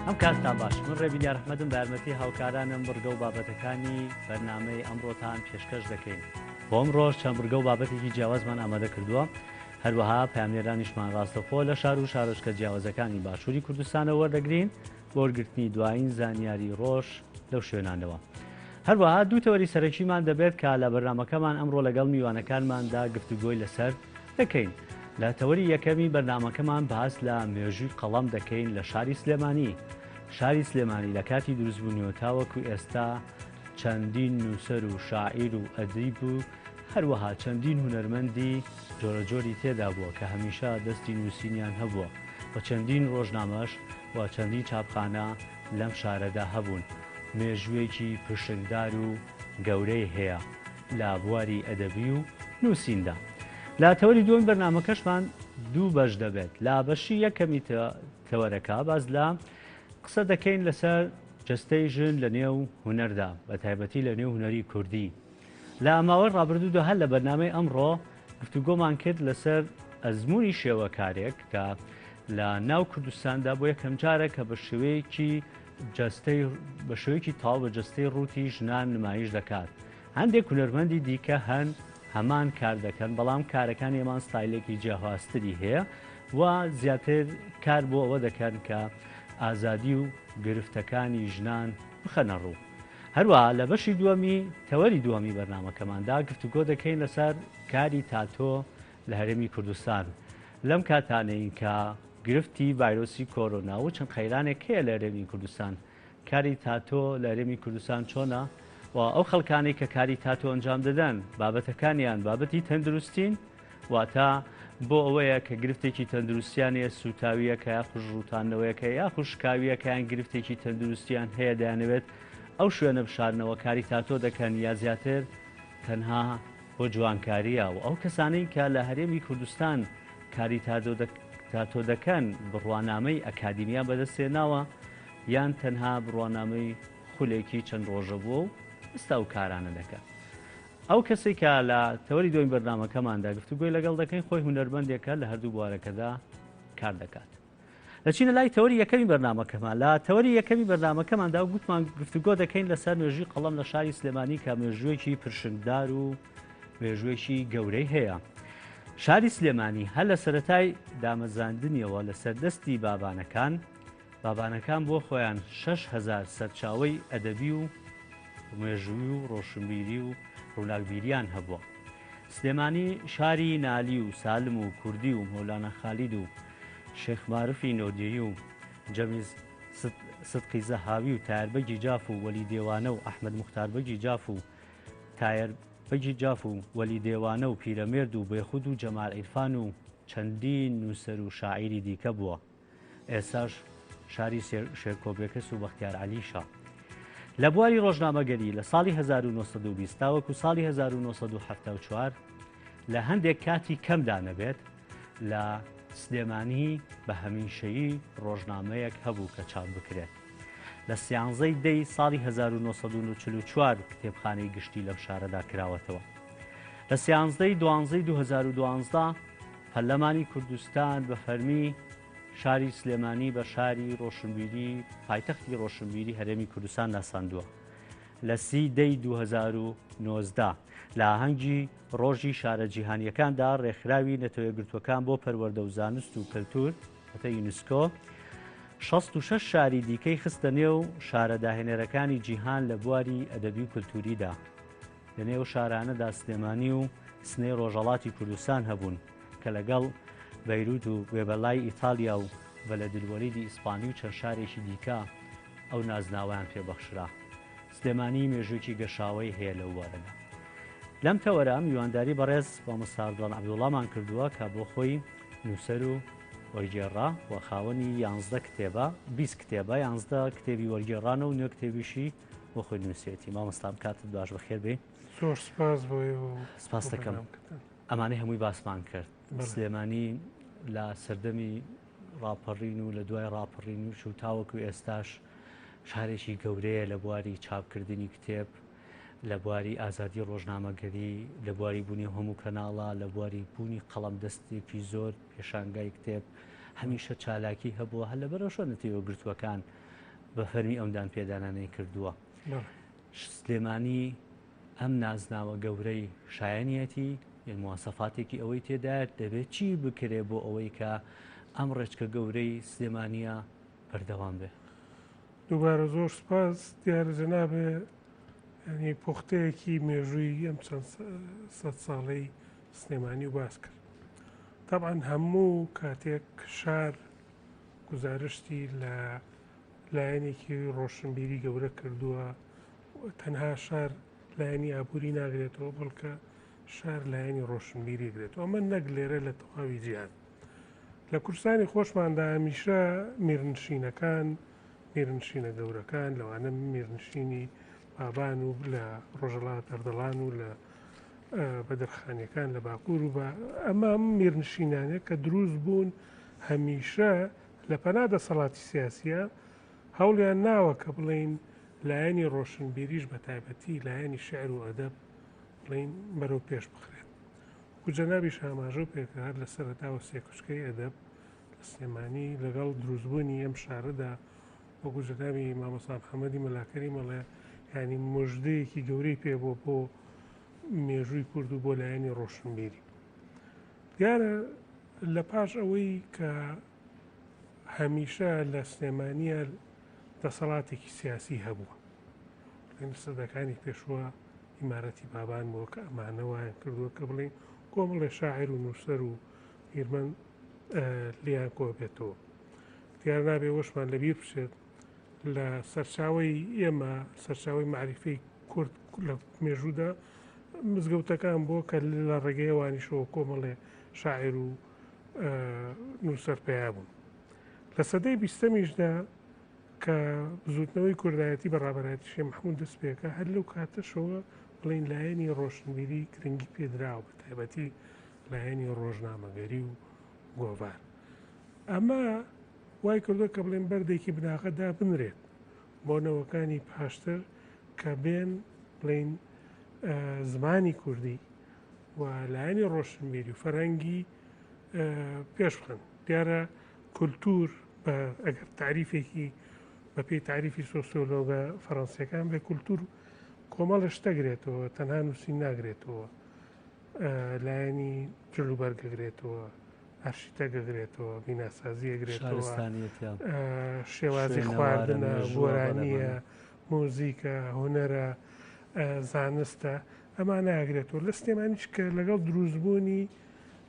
ئەم کاتتان باش من ڕێبین یارەحمەدم بە یارمەتی هاوکارانم بڕگە و بابەتەکانی بەرنامەی ئەمڕۆتان پێشکەش دەکەین. بۆ ئەمڕۆش چەند بڕگە و بابەتێکی جیاوازمان ئامادە کردووە، هەروەها پەیامنێرانیشمان ڕاستەوخۆ لە شار و شارۆچکە جیاوازەکانی باشووری کوردستانەوە وەردەگرین بۆ وەرگرتنی دوایین زانیاری ڕۆژ لەو شوێنانەوە. هەروەها دوو تەوەری سەرەکیمان دەبێت کە لە بەرنامەکەمان ئەمڕۆ لەگەڵ میوانەکانماندا گفتوگۆی لەسەر دەکەین. لە تەوەری یەکەمی بەرنامەکەمان باس لە مێژووی قەڵەم دەکەین لە شاری سلێمانی. شاری سلێمانی لە کاتی دروستبوونیەوە تاوەکو ئێستا چەندین نووسەر و شاعیر و ئەدیب و هەروەها چەندین هونەرمەندی جۆرەجۆری تێدا بووە کە هەمیشە دەستی نووسینیان هەبووە و چەندین ڕۆژنامەش و چەندین چاپخانە لەم شارەدا هەبوون. مێژوویەکی پرشنگدار و گەورەی هەیە لە بواری ئەدەبی و نووسیندا. لە تەوەری دووەمی بەرنامەکەشمان دوو بەش دەبێت. لە بەشی یەکەمی تەوەرەکە باس لە قسە دەکەین لەسەر جەستەی ژن لە نێو هونەردا، بە تایبەتی لە نێو هونەری کوردی. لە ماوەی ڕابردوودا هەر لە بەرنامەی ئەمڕۆ گفتوگۆمان کرد لەسەر ئەزموونی شێوەکارێک کە لە ناو کوردستاندا بۆ یەکەمجارە کە بە شێوەیەکی جەستەی بە شێوەیەکی تەواو بە جەستەی ڕووتی ژنان نمایش دەکات. هەندێک هونەرمەندی دیکە هەن هەمان کار دەکەن، بەڵام کارەکانی ئەمان ستایلێکی جیاوازتری هەیە و زیاتر کار بۆ ئەوە دەکەن کە ئازادی و گرفتەکانی ژنان بخەنە ڕوو. هەروەها لە بەشی دووەمی تەوەری دووەمی بەرنامەکەماندا گفتوگۆ دەکەین لەسەر کاری تاتۆ لە هەرێمی کوردستان لەم کاتانەین کە گرفتی ڤایرۆسی کۆرۆنا و چەند قەیرانێک هەیە لە هەرێمی کوردستان کاری تاتۆ لە هەرێمی کوردستان چۆنە و ئەو خەڵکانەی کە کاری تاتۆ ئەنجام دەدەن بابەتەکانیان بابەتی تەندروستین واتە بۆ ئەوەیە کە گرفتێکی تەندروستیان هەیە سوتاویەکە یاخود ڕووتاندنەوەیەکە یاخود شکاویەکە یان گرفتێکی تەندروستیان هەیە دەیانەوێت ئەو شوێنە بشارنەوە کاری تاتۆ دەکەن یا زیاتر تەنها بۆ جوانکاریە و ئەو کەسانەی کە لە هەرێمی کوردستان کاری تاتۆ دەکەن بڕوانامەی ئەکادیمیان بەدەستهێناوە یان تەنها بڕوانامەی خولێکی چەند ڕۆژە بووە و ئێستا ئەو کارانە دەکەن. ئەو کەسەی کە لە تەوەری دووەمی بەرنامەکەماندا گفتوگۆی لەگەڵ دەکەین خۆی هونەرمەندێکە لە هەردوو بوارەکەدا کار دەکات. دەچینە لای تەوەری یەکەمی بەرنامەکەمان. لە تەوەری یەکەمی بەرنامەکەماندا گوتمان گفتوگۆ دەکەین لەسەر مێژووی قەڵەم لە شاری سلێمانی کە مێژوویەکی پرشنگدار و مێژوویەکی گەورەی هەیە. شاری سلێمانی هەر لە سەرەتای دامەزراندنیەوە لەسەر دەستی بابانەکان، بابانەکان بۆ خۆیان 6000 سەرچاوەی ئەدەبی و مێژووی و ڕۆشنبیری و ڕووناکبیریان هەبووە. سلێمانی شاری نالی و سالم و کوردی و مەولانا خالید و شێخ مارفی نۆدێی و جەمیز سدقی زەهاوی و تایەر بەگی جاف و وەلی دێوانە و ئەحمەد موختار بەگی جاف و تایەر بەگی جاف و وەلی دێوانە و پیرەمێرد و بێخود و جەمال عیرفان و چەندین نووسەر و شاعیری دیکە بووە. ئێستاش شاری شێرکۆ بێکەس و بەختیار عەلیشە. لە بواری ڕۆژنامەگەری لە ساڵی 1920 تاوەکو ساڵی 1974 لە هەندێک کاتی کەمدا نەبێت لە سلێمانی بە هەمیشەیی ڕۆژنامەیەک هەبوو کە چاپ بکرێت. لە سیانزەی دەی ساڵی 1944 کتێبخانەی گشتی لەم شارەدا کراوەتەوە. لە سیانزدەی دوانزەی 2012 پەرلەمانی کوردستان بە فەرمی شاری سلێمانی بە شاری ڕۆشنبیری پایتەختی ڕۆشنبیری هەرێمی کوردستان ناساندووە. لە سی دەی 2019 لە ئاهەنگی ڕۆژی شارە جیهانییەکاندا ڕێکخراوی نەتەوەیەکگرتووەکان بۆ پەروەردە و زانست و کەلتور واتە یونسکۆ 66 شاری دیکەی خستە نێو شارە داهێنەرەکانی جیهان لە بواری ئەدەبی و کولتوریدا. لە نێو شارانەدا سلێمانی و سنەی ڕۆژهەڵاتی کوردستان هەبوون کە لەگەڵ بەیروت و وێبەلای ئیتالیا و ڤەلەدلوەلیدی ئیسپانی و چەند شارێکی دیکە ئەو نازناوەیان پێ بەخشرا. سلێمانی مێژوویەکی گەشاوەی هەیە لەو بوارەدا. لەم تەوەرە میوانداری بەڕێز مامۆستا ئەردڵان عەبدوڵڵامان کردووە کە بۆ خۆی نووسەر و وەرگێڕە و خاوەنی یانزدە کتێبە، 20 کتێبە، یانزدە کتێبی وەرگێڕانە و نۆ کتێبیشی بۆ خۆی نووسێتی. مامۆستا کاتت باش، بەخێر بێی. زۆر سپاس بۆ ئێوە و سپاس بۆ دەکەم. بەرنامەکەتان. ئەمانەی هەمووی باسمان کرد. بەڵێ. سلێمانی لە سەردەمی ڕاپەڕین و لە دوای ڕاپەڕینیش و تاوەکو ئێستاش شارێکی گەورەیە لە بواری چاپکردنی کتێب، لە بواری ئازادی ڕۆژنامەگەری، لە بواری بوونی هەموو کەناڵە، لە بواری بوونی قەڵەم دەستێکی زۆر، پێشانگای کتێب، هەمیشە چالاکی هەبووە. هەر لەبەرەوە شوێنە تێوەگرتووەکان بە فەرمی ئەم دانپێدانانەی کردووە. سلێمانی ئەم نازناوە گەورەی شایەنیەتی، یان مواسەفاتێکی ئەوەی تێدایە، دەبێت چی بکرێ بۆ ئەوەی کە ئەم ڕێچکە گەورەی سلێمانییە بەردەوام بێ؟ دووبارە زۆر سوپاس. دیارە جەنابێ یانی پوختەیەکی مێژووی ئەم چەند سەد ساڵەی سلێمانی و باس کرد. تەبعەن هەموو کاتێک شار گوزارشتی لە لایەنێکی ڕۆشنبیری گەورە کردووە، تەنها شار لایەنی ئابووری ناگرێتەوە، بەڵکە شار لایەنی ڕۆشنبیری گرێتەوە. ئەمە نەک لێرە، لە تەواوی جیهان. لە کوردستانی خۆشماندا هەمیشە میرنشینەکان، میرنشینە گەورەکان، لەوانە میرنشینی بابان و لە ڕۆژەڵات ئەردەڵان و لە بەدرخانیەکان لە باکوور و بە ئەمە میرنشینانە کە دروست بوون هەمیشە لە پەنا دەسەڵاتی سیاسیە هەوڵیان ناوە کە بڵێین لایەنی ڕۆشنبیریش بە تایبەتی لایەنی شعر و ئەدەب بڵێین بەرەو پێش بخرێت. وەکو جەنابیش ئاماژەو پێکرد هەر لە سەرەتاوە سێکوچکەی ئەدەب لە سلێمانی لەگەڵ دروستبوونی ئەم شارەدا وەکو جەنابی مامۆستا محەممەدی مەلاکەریم ئەڵێ یانی مژدەیەکی گەورەی پێ بووە بۆ مێژووی کورد و بۆ لایەنی ڕۆشنبیری. دیارە لە پاش ئەوەی کە هەمیشە لە سلێمانییە دەسەڵاتێکی سیاسی هەبووە. لە سەدەکانی پێشووە ئیمارەتی بابان بووە کە ئەمانە وایان کردووە کە بڵێین کۆمەڵێ شاعیر و نووسەر و بیرمەند لێیان کۆ بێتەوە. دیار نابێ ئەوەشمان لەبیر بچێت لە سەرچاوەی ئێمە، سەرچاوەی مەعریفەی کورد لە مێژوودا مزگەوتەکان بووە کە لە ڕێگەی ئەوانیشەوە کۆمەڵێ شاعیر و نووسەر پەیا بوون. لە سەدەی بیستەمیشدا کە بزووتنەوەی کوردایەتی بە ڕابەرایەتی شێخ مەحموود دەست پێکا، هەر لەو کاتەشەوە بڵێین لایەنی ڕۆشنبیری گرنگی پێ دراوە، بە تایبەتی لایەنی ڕۆژنامەگەری و گۆڤار. ئەمە وای کردووە کە بڵێن بەردێکی بناغە دابنرێت بۆ نەوەکانی پاشتر کە بێن بڵێین زمانی کوردی و لایەنی ڕۆشنبیری و فەرهەنگی پێش بخەن. دیارە کولتوور بە ئەگەر تاریفێکی بە پێی تاریفی سۆسیۆلۆگە فەڕەنسیەکان بێ کولتوور کۆمەڵە شتە گرێتەوە، تەنها نووسین ناگرێتەوە، لایەنی جلوبەرگ گرێتەوە، ئەرشیتەک گرێتەوە، بیناسازی گرێتەوە، شێوازی خواردنە، گۆرانیە، مۆزیکە، هونەرە، زانستە، ئەمانە ئەگرێتەوە. لە سلێمانیش کە لەگەڵ دروستبوونی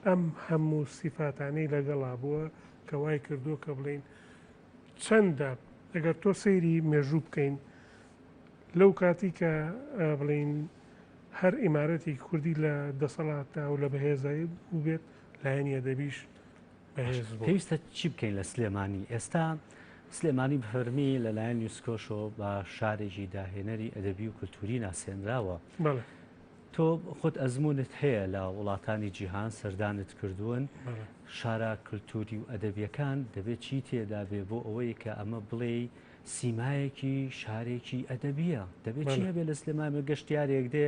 ئەم هەموو سیفاتانەی لەگەڵا بووە کە وای کردووە کە بڵێین چەندە ئەگەر تۆ سەیری مێژوو بکەین لەو کاتی کە بڵێین هەر ئیمارەتێکی کوردی لە دەسەڵاتدا و لە بەهێزایی بووبێت لایەنی ئەدەبیش بەهێز بوو. پێویستە چی بکەین لە سلێمانی؟ ئێستا سلێمانی بە فەرمی لەلایەن یونسکۆشەوە بە شارێکی داهێنەری ئەدەبی و کولتووری ناسێنراوە. بەڵێ. تۆ خۆت ئەزموونت هەیە لە وڵاتانی جیهان سەردانت کردوون، شارە کولتووری و ئەدەبییەکان دەبێت چی تێدا بێ بۆ ئەوەی کە ئەمە بڵێی سیمایەکی شارێکی ئەدەبییە؟ دەبێت چی هەبێ لە سلێمانی گەشتیارێک دێ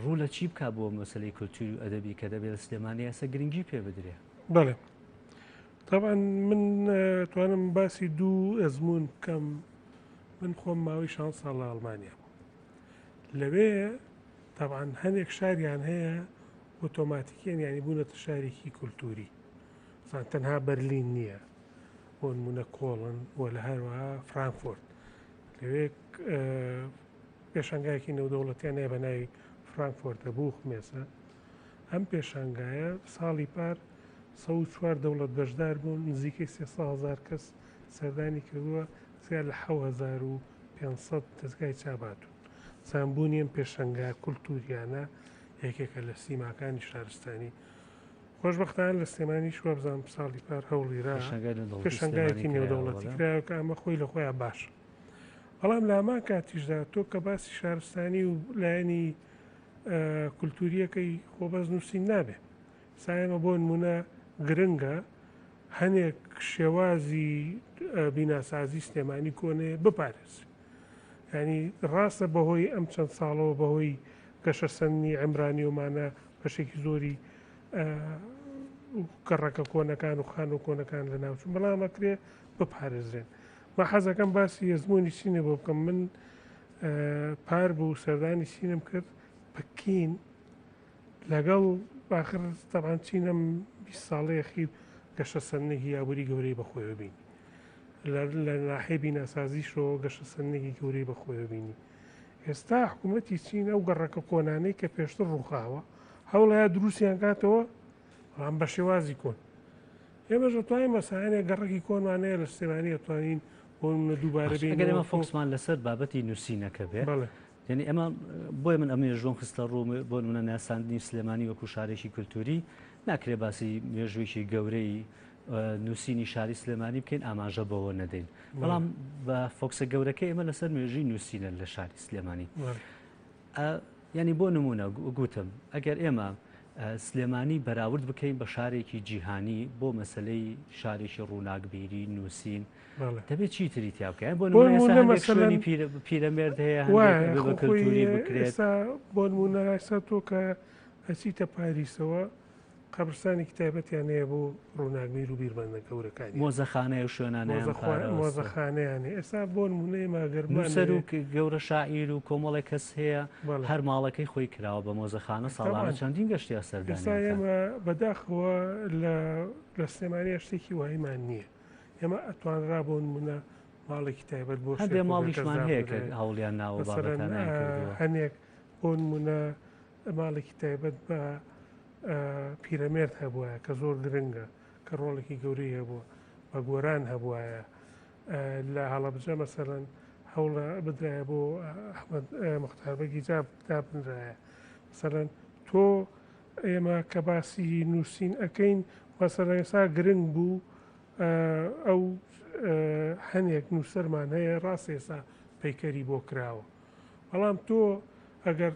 ڕوو لە چی بکا بۆ مەسەلەی کولتووری و ئەدەبی کە دەبێت لە سلێمانی ئێستا گرنگی پێ بدرێ؟ بەڵێ تەبعەن من توانم باسی دوو ئەزموون بکەم. من خۆم ماوەی شان ساڵ لە ئەڵمانیا بووم. لەوێ تەبعەن هەنێک شاریان هەیە ئۆتۆماتیکیان یعنی بوونەتە شارێکی کولتووری. مثلا تەنها بەرلین نییە، بۆ نموونە کۆڵن و لە هەروەها فرانکفۆرت. لەوێ پێشانگایەکی نێودەوڵەتیان هەیە بە ناوی فرانکفۆرتە بوخ مێسە. ئەم پێشانگایە ساڵی پار 104 دەوڵەت بەشدار بوون، نزیکەی 300,000 کەس سەردانی کردووە، زیاد لە 7500 دەزگای چاپ هاتوون. زانبوونی ئەم پێشانگا کولتووریانە یەکێکە لە سیماکانی شارستانی. خۆشبەختانە لە سلێمانیش وابزانم ساڵی پار هەوڵیرا پێشانگایەکی نێودەوڵەتی کراوە کە ئەمە خۆی لە خۆیان باشە. بەڵام لە هەمان کاتیشدا تۆ کە باسی شارستانی و لایەنی کولتووریەکەی خۆ بەس نووسین نابێ. سا ئێمە بۆ نموونە گرنگە هەنێک شێوازی بیناسازی سلێمانی کۆنێ بپارێزرێ. یعنی ڕاستە بەهۆی ئەم چەند ساڵەوە بەهۆی گەشەسەندنی عمرانی ومانە بەشێکی زۆری گەڕەکە کۆنەکان و خانوو کۆنەکان لە ناوچوون، بەڵام ئەکرێ بپارێزرێن. من حەزەکەم باسی ئەزموونی چینی بۆ بکەم من پار بوو سەردانی چینم کرد پکین لەگەڵ ئاخر تەبعەن چین ئەم 20 ساڵەی ئەخیر گەشەسەندنێکی ئابووری گەورەی بەخۆیەوە بینی لە ناحەی بیناسازیشەوە گەشەسەندنێکی گەورەی بەخۆیەوە بینی ئێستا حکوومەتی چین ئەو گەڕەکە کۆنانەی کە پێشتر ڕووخاوە هەوڵەیە دروستیان کاتەوە بەڵام بە شێوازی کۆن ئێمەش ئەتوانین مەسایەنێک گەڕەکی کۆنمان هەیە لە سلێمانی ئەتوانین بۆ نمونە دووبارە باشە ئەگەر بینەوە ئێمە فۆکسمان لەسەر بابەتی نووسینەکە بێ بەڵێ. یعنی ئێمە بۆیە من ئەم مێژووەم خستە ڕوو بۆ نمونە ناساندنی سلێمانی وەکو شارێکی کولتووری ناکرێ باسی مێژوویەکی گەورەی نووسینی شاری سلێمانی بکەین ئاماژە بەوە نەدەین بەڵام بە فۆکسە گەورەکە ئێمە لەسەر مێژووی نووسینە لە شاری سلێمانی یانی بۆ نموونە گوتم ئەگەر ئێمە سلێمانی بەراورد بکەین بە شارێکی جیهانی بۆ مەسلەی شارێکی ڕووناکبیری نووسین دەبێت چی تری تیا بکەین بۆ نموونە شوێنی پیرەمێرد هەیە بە کلتوری بکرێت بۆ نموونە ئێستا تۆ کە ئەچیتە پاریسەوە قەبرستانێکی تایبەتیان هەیە بۆ ڕووناکبیر و بیرمەندە گەورەکانیان. مۆزەخانەیە و شوێنانەیان پاراستوە. مۆزەخانەیان هەیە. ئێستا بۆ نموونە ئێمە ئەگەر نووسەر و گەورە شاعیر و کۆمەڵێک کەس هەیە هەر ماڵەکەی خۆی کراوە بە مۆزەخانە ساڵانە چەندین گەشتیار سەردانیان ئێستا ئێمە بەداخەوە لە لە سلێمانیا شتێکی وایمان نییە. ئێمە ئەتوانرا بۆ نموونە ماڵێکی تایبەت بۆ هەندێ ماڵیشمان هەیە کە هەوڵیان ناوە بابەتانیان کردووە. هەنێک بۆ نموونە ماڵێکی تایبەت بە پیرەمێرد هەبوایە کە زۆر گرنگە کە ڕۆڵێکی گەورەی هەبووە بە گۆران هەبوایە لە هەڵەبجە مەسەلەن هەوڵە بدرایە بۆ ئەحمەد مختار بەگی جاب دابنرایە مەسەلەن تۆ ئێمە کە باسی نووسین ئەەکەین مەسەلەن ئێستا گرنگ بوو ئەو هەنێک نووسەرمان هەیە ڕاست ئێستا پەیکەری بۆ کراوە بەڵام تۆ ئەگەر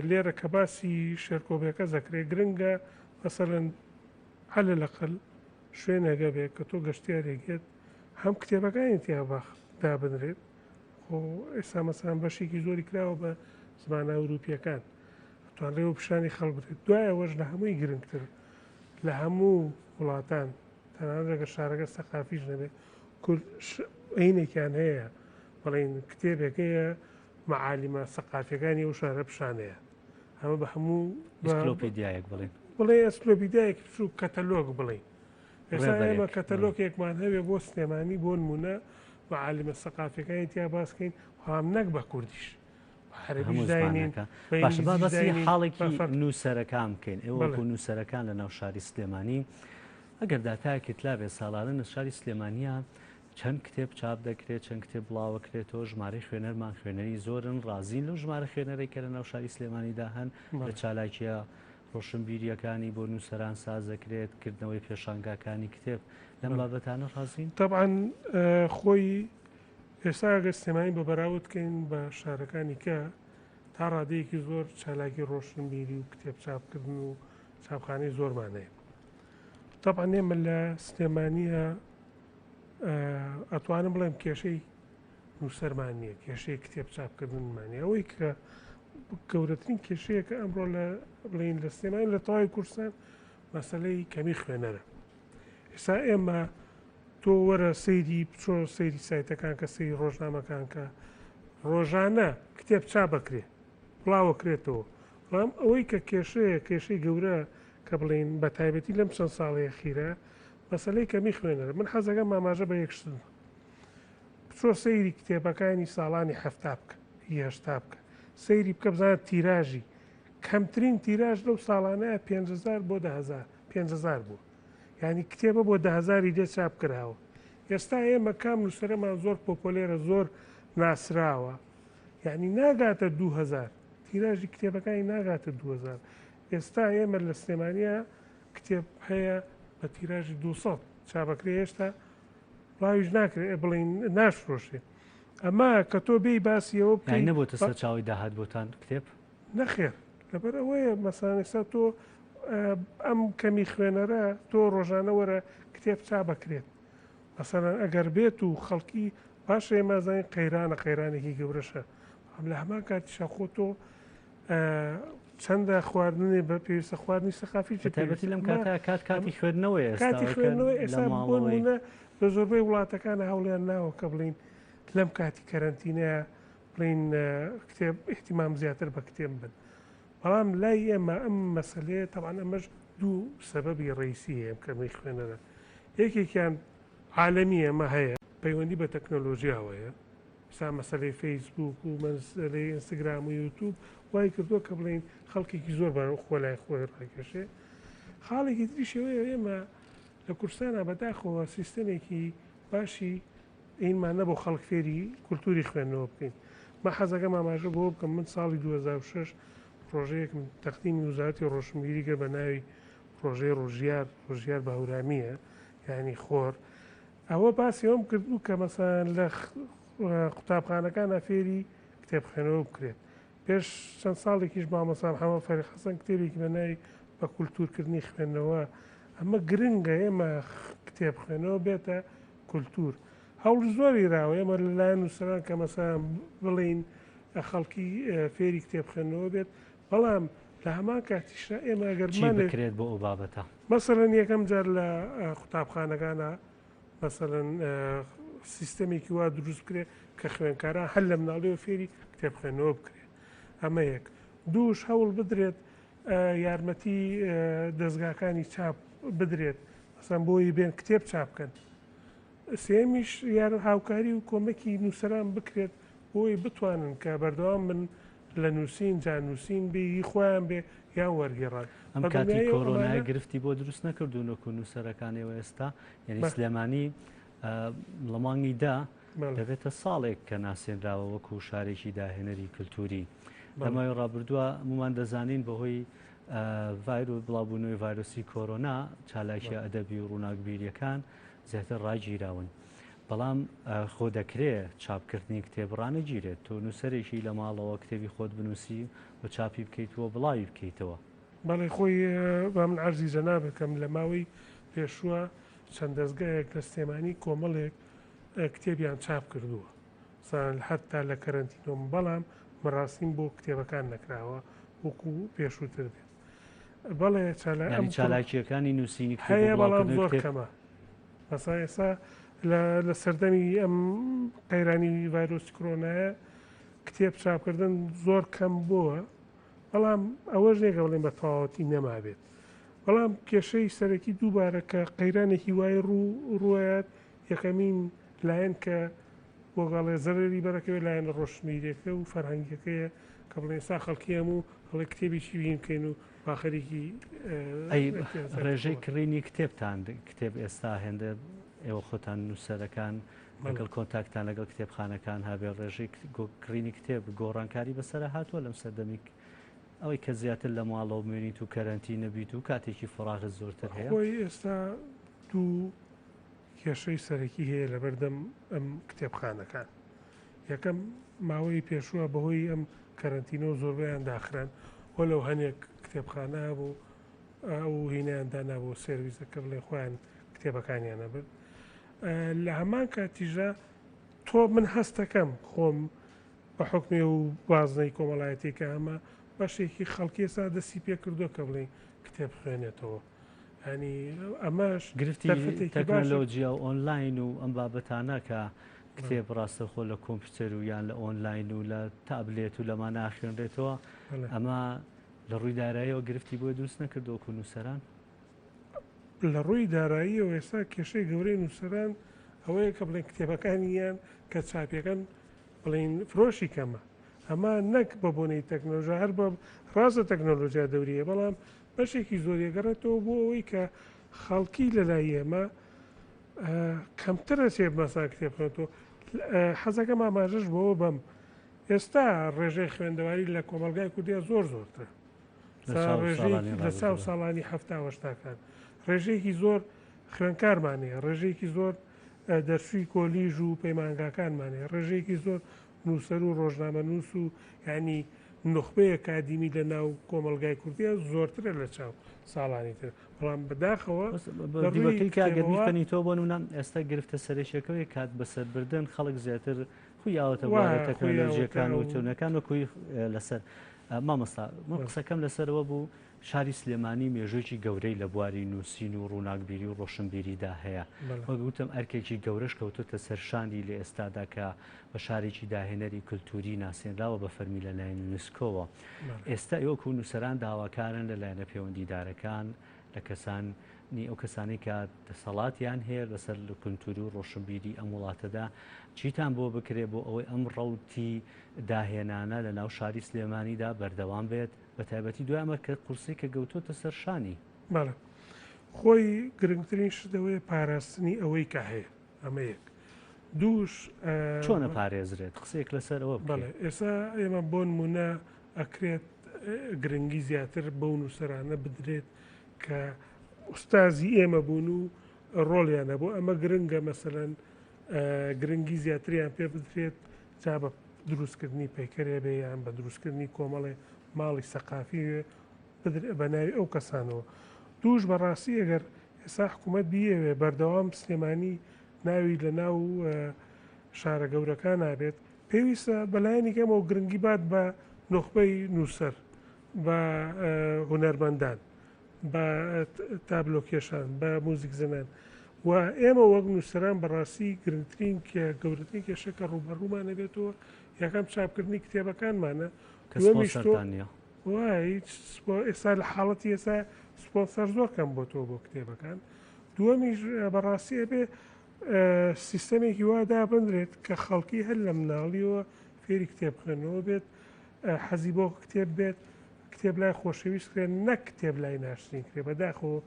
لێرە کە باسی شێرکۆ بێکەس ئەکرێ گرنگە مەسەلەن عەلە لەقەل شوێنێک هەبێ کە تۆ گەشتیارێک یەت هەم کتێبەکانی تیا باخ دابنرێت خۆ ئێستا مەسەلەن بەشێکی زۆری کراوە بە زمانە ئەوروپیەکان توانرێ و پیشانی خەڵک بدرێت دوای ئەوەش لە هەمووی گرنگتر لە هەموو وڵاتان تەنانەت ئەگەر شارەکە سەقافیش نەبێت کورد ئەینێکیان هەیە بڵین کتێبێک هەیە مەعالیمە سەقافیەکانی ئەو شارە پیشانەیە ئەمە بە هەموو ئەنسکلۆپیدیایەک بڵێن بڵێ ئەنسکلۆپیدیایەکی بچووک کەتەلۆگ بڵێین ئێستا ئێمە کەتەلۆکێکمان هەبێ بۆ سلێمانی بۆ نمونە مەعالیمە سەقافیەکانی تیا باسکەین بەڵام نەک بە کوردیش باشە با باسی حاڵێکی نووسەرەکان بکەین ئێوە وەکو نووسەرەکان لە ناو شاری سلێمانی ئەگەر داتایەکت لابێ ساڵانە لە شاری سلێمانیا چەند کتێب چاپ دەکرێت، چەند کتێب بڵاوەکرێتەوە، ژمارەی خوێنەرمان خوێنەری زۆرن، ڕازین لەو ژمارە خوێنەرەی کە لەناو شاری سلێمانیدا هەن، لە چالاکییە ڕۆشنبیرییەکانی بۆ نووسەران ساز دەکرێت، کردنەوەی پێشانگاکانی کتێب، لەم بابەتانە ڕازین؟ تەبعەن خۆی ئێستا ئەگەر سلێمانی بە بەراورد کەین بە شارەکانی کە تا ڕادەیەکی زۆر چالاکی ڕۆشنبیری و کتێب چاپکردن و چاپخانەی زۆرمان هەیە. تەبعەن ئێمە لە سلێمانییە ئەتوانم بڵێم کێشەی نووسەرمان نییە کێشەی کتێب چاپکردنمان نیە ئەوەی کە گەورەترین کێشەیە کە ئەمڕۆ لە بڵین لە سلێمانی لە تەواوی کوردستان مەسلەی کەمی خوێنەرە ئێستا ئێمە تۆ وەرە سەیری بچۆ سەیری سایتەکان کە سەیری ڕۆژنامەکان کە ڕۆژانە کتێب چاپ بکرێ بڵاوەکرێتەوە بەڵام ئەوەی کە کێشەیە کێشەی گەورە کە بڵین بە تایبەتی لەم چەند ساڵەیە خیرە مەسەلەی کەمی خوێنەرە. من حەزەکەم ئاماژە بە یەک شت بکەم. بچۆ سەیری کتێبەکانی ساڵانی حەفتا بکە، هی هەشتا بکە. سەیری بکە بزانە تیراژی. کەمترین تیراژ لەو ساڵانەیە 5000 بۆ 10000، 5000 بووە. یعنی کتێبە بۆ 10000ی لێ چاپ کراوە. ئێستا ئێمە کام نووسەرەمان زۆر پۆپۆلێرە، زۆر ناسراوە. یعنی ناگاتە 2000. تیراژی کتێبەکانی ناگاتە 2000. ئێستا ئێمە لە سلێمانیا کتێب هەیە بە تیراژی 200 چاپەکرێ هێشتا بڵاویش ناکرێ بڵین ناشفرۆشێ ئەمە کە تۆ بێی باسی ئەوە بکەی نەبووتە سەرچاوەی داهات بۆتان کتێب؟ نەخێر لەبەر ئەوەیە مەسان ئێستا تۆ ئەم کەمی خوێنەرە تۆ ڕۆژانە وەرە کتێب چا بەکرێت مەسەلەن ئەگەر بێت و خەڵکی باشە ئێمە زانین قەیرانە قەیرانێکی گەورەشە بەڵام لە هەمان کاتیشا خۆ تۆ چەندە خواردنی بە پێویستە خواردنی سەقافی بە تایبەتی لەم کاتە کات کاتی خوێندنەوەی کاتی خوێندنەوەی ئێستا بۆ نمونە. لە زۆربەی وڵاتەکان هەوڵیان ناوە کە بڵین لەم کاتی کەرەنتینەیە بڵین کتێب احتیمام زیاتر بە کتێب بن. بەڵام لای ئێمە ئەم مەسەلەیە تەبعەن ئەمەش دوو سەبەبی ڕەئیسی هەیە ئەم کەمەی خوێنەرە یەکێکیان عالەمی ئێمە هەیە پەیوەندی بە تەکنۆلۆژیاوەیە ئێستا مەسەلەی فەیسبوک و مەسەلەی ئینستاگرام و یوتوب وای کردووە کە بڵێین خەڵکێکی زۆر بە خۆ لای خۆی ڕاکێشێ خاڵێکی تریش ئەوەیە ئێمە لە کوردستانا بەداخەوە سیستەمێکی باشی ئینمان نەبوو خەڵک فێری کولتوری خوێندنەوە بکەین. من حەزەکەم ئاماژە بەوە بکەم من ساڵی 2006 پرۆژەیەکم تەقدیمی وزارەتی ڕۆشنبیری کرد بە ناوی پرۆژەی ڕۆژیار، ڕۆژیار بە هەورامییە یانی خۆر. ئەوە باسی ئەوەم کردبوو کە مەسەلەن لە قوتابخانەکانا فێری کتێب خوێنەوە بکرێت. پێش چەند ساڵێکیش مامۆستا محەمەد فەریق حەسەن کتێبێکی بە ناوی بە کولتوورکردنی خوێندنەوە ئەمە گرنگە ئێمە کتێب خوێنەوە بێتە کولتوور هەوڵ زۆری راوە ئێمە لەلایەن نووسەران کە مەسەلەن بڵێین خەڵکی فێری کتێب خوێندنەوە بێت بەڵام لە هەمان کاتیشا ئێمە ئەگەر چی بکرێت بۆ ئەو بابەتە؟ مەسەلەن یەکەم جار لە قوتابخانەکانە مەسەلەن سیستەمێکی وا دروست بکرێت کە خوێنکاران هەر لە مناڵیەوە فێری کتێب خوێندنەوە بکرێت ئەمە یەک دووش هەوڵ بدرێت یارمەتی دەزگاکانی چاپ بدرێت مەسەن بۆی بێن کتێب چاپ بکەن سێمیش یار هاوکاری و کۆمەکی نووسەران بکرێت بۆی بتوانن کە بەردەوام بن لە نووسین جا نووسین بێ هی خۆیان بێ یان وەرگێڕان. ئەم کاتی کۆرۆنایە گرفتی بۆ دروست نەکردوون وەکو نووسەرەکان ئێوە ئێستا یعنی سلێمانی لە مانگی دا دەبێتە ساڵێک کە ناسێنراوە وەکو شارێکی داهێنەری کللتوری لە ماوەی ڕابردووە هەمومان دەزانین بەهۆی ڤایرۆ بڵاوبوونەوەی ڤایرۆسی کۆرۆنا چالاکیە ئەدەبی و ڕووناکبیریەکان زیاتر ڕاگیراون. بەڵام خۆ دەکرێ چاپکردنی کتێب ڕانەگیرێت، تۆ نووسەرێکی لە ماڵەوە کتێبی خۆت بنووسی و چاپی بکەیت و بڵاوی بکەیتەوە. بەڵێ خۆی با من عەرزی جەنابت بکەم لە ماوەی پێشووە چەند دەزگایەک لە سلێمانی کۆمەڵێک کتێبیان چاپ کردووە مەسەلەن حەتتا لە کەرەنتینۆم بەڵام مەراسیم بۆ کتێبەکان نەکراوە وەکو پێشووتر بێت بەڵێ چالا یانی چالاکییەکانی نووسینی کتێب و هەیە بەڵام بڵاوکردنەوەی زۆر کتێب کەمە. مەسەلەن ئێستا لە سەردەمی ئەم قەیرانی ڤایرۆسی کرۆنایە کتێب چاپکردن زۆر کەم بووە بەڵام ئەوەش نییە کە بڵێن بە تەواوەتی نەمابێت بەڵام کێشەی سەرەکی دووبارە کە قەیرانێکی وای ڕوو ڕوویات یەکەمین لایەن کە وەگەڵێ زەرەری بەرەکەوێت لایەنە ڕۆشنبیریەکە و فەرهەنگیەکەیە کە بڵێن ئێستا خەڵکی هەموو هەڵێ کتێبێکی بین بکەین و با خەریکی ئەی ڕێژەی کڕینی کتێبتان کتێب ئێستا هێندە ئێوە خۆتان نووسەرەکان لەگەڵ کۆنتاکتان لەگەڵ کتێبخانەکان هەبێ ڕێژەی کڕینی کتێب گۆڕانکاری بەسەرە هاتووە لەم سەردەمی ئەوەی کە زیاتر لە ماڵەوە بمێنیت و کەرەنتی نەبیت و کاتێکی فراغت زۆرتر هەیە خۆی ئێستا دوو کێشەی سەرەکی هەیە لەبەردەم ئەم کتێبخانەکان یەکەم ماوەی پێشووە بەهۆی ئەم کەرەنتینەوە زۆربەیان داخران وەلو هەنێک کتێبخانە هەبوو ئەو هینیان دانابوو سێرویسەکە بڵێ خۆیان کتێبەکانیان نەبرد لە هەمان کاتیژا تۆ من هەستەکەم خۆم بە حکمێ و بازنەی کۆمەڵایەتی کە ئەمە بەشێکی خەڵکی ئێستا دەستی پێکردووە کە بڵێن کتێب خوێنێتەوە ینی ئەمەش گرفتی تەکنەلۆجیا و ئۆنلاین و ئەم بابەتانە کە کتێب ڕاستەوخۆ لە کۆمپیوتەر و یان لە ئۆنلاین و لە تابلێت و لەمانە ئاخوێنرێتەوە ئەمە لە ڕووی داراییەوە گرفتی بۆی دروست نەکردووە وەکو نووسەران؟ لە ڕووی داراییەوە ئێستا کێشەی گەورەی نووسەران ئەوەیە کە بڵێن کتێبەکانیان کە چاپیەکەن بڵێن فرۆشی کەمە ئەمە نەک بە بۆنەی تەکنەلۆژیا هەر بە ڕاستە تەکنەلۆژیا دەوریە بەڵام بەشێکی زۆری ئەگەڕێتەوە بۆ ئەوەی کە خەڵکی لەلای ئێمە کەمتر ئەچێ مەسەلەن کتێب خوێنێتەوە حەزەکەم ئاماژەش بەوە بەم ئێستا ڕێژەی خوێندەواری لە کۆمەڵگای کوردیا زۆر زۆرترە لە چاو ساڵانی حەفتا و هەشتاکان ڕێژەیەکی زۆر خوێنکارمان هەیە ڕێژەیەکی زۆر دەرچووی کۆلیژ و پەیمانگاکانمان هەیە ڕێژەیەکی زۆر نووسەر و ڕۆژنامەنووس و یعنی نوخبەی ئەکادیمی لە ناو کۆمەڵگای کوردیا زۆرترە لە چاو ساڵانی تر بەڵام بەداخەوە لە ڕووی دیوەکەی کە ئەگەر کتێبەوە بیخوێنیتەوە بۆ نمونە ئێستا گرفتە سەرەکیەکەوەی کات بەسەربردن خەڵک زیاتر خوی ئاوەتە بوارە وایە خوی تەکنەلۆژیەکان ئاوەتە و و تونەکان وەکوی لەسەر. مامۆستا من قسەکەم لەسەرەوە بوو شاری سلێمانی مێژوویەکی گەورەی لە بواری نووسین و ڕووناکبیری و ڕۆشنبیریدا هەیە. وەک وتم ئەرکێکی گەورەش کەوتۆتە سەر شانی لە ئێستادا کە بە شارێکی داهێنەری کلتووری ناسێنراوە بە فەرمی لە لایەن یونسکۆوە. ئێستا ئێوە وەکوو نووسەران داواکارن لە لایەنە پێوەندیدارەکان، لە کەسانی ئەو کەسانەی کە دەسەڵاتیان هەیە بەسەر کلتووری و ڕۆشنبیری ئەم وڵاتەدا چیتان بۆ بکرێ بۆ ئەوەی ئەم ڕەوتی داهێنانە لە ناو شاری سلێمانیدا بەردەوام بێت؟ بە تایبەتی دوای ئەم ئەرکە قورسەی کە گەوتۆتە سەر شانی. بەڵێ. خۆی گرنگترین شت ئەوەیە پاراستنی ئەوەی کە هەیە. ئەمە یەک. دووش. چۆن ئەپارێزرێت؟ قسەیەک لەسەر ئەوە بکەی. بەڵێ. ئێستا ئێمە بۆ نموونە ئەکرێت گرنگی زیاتر بەو نووسەرانە بدرێت کە ئوستازی ئێمە بوون و ڕۆڵیان هەبوو. ئەمە گرنگە مەسەلەن گرنگی زیاتریان پێ بدرێت جا بە دروستکردنی پەیکەرێ بێ یان بە دروستکردنی کۆمەڵێ ماڵی سەقافی بێ بدرێ بە ناوی ئەو کەسانەوە. دووش بەڕاستی ئەگەر ئێستا حکوومەت بیەوێ بەردەوام سلێمانی ناوی لە ناو شارە گەورەکانا بێت پێویستە بەلایەنی کەمەوە گرنگی بات بە نوخبەی نووسەر بە هونەرمەندان بە تابلۆکێشان، بە موزیکزنان و ئێمە وەک نووسەران بەڕاستی گرنگترین گەورەترین کێشە کە ڕووبەڕوومان ئەبێتەوە یەکەم چاپکردنی کتێبەکانمانە کە سپۆنسەرتان نییە. وای ئێستا لە حاڵەتی ئێستا سپۆنسەر زۆر کەم بۆتەوە بۆ کتێبەکان. دووەمیش بەڕاستی ئەبێ سیستەمێکی وا دابنرێت کە خەڵکی هەر لە مناڵیەوە فێری کتێب خوێندنەوە بێت، حەزی بۆ کتێب بێت، کتێب لای خۆشەویست کرێ نەک کتێب لای ناشرین کرێ بەداخەوە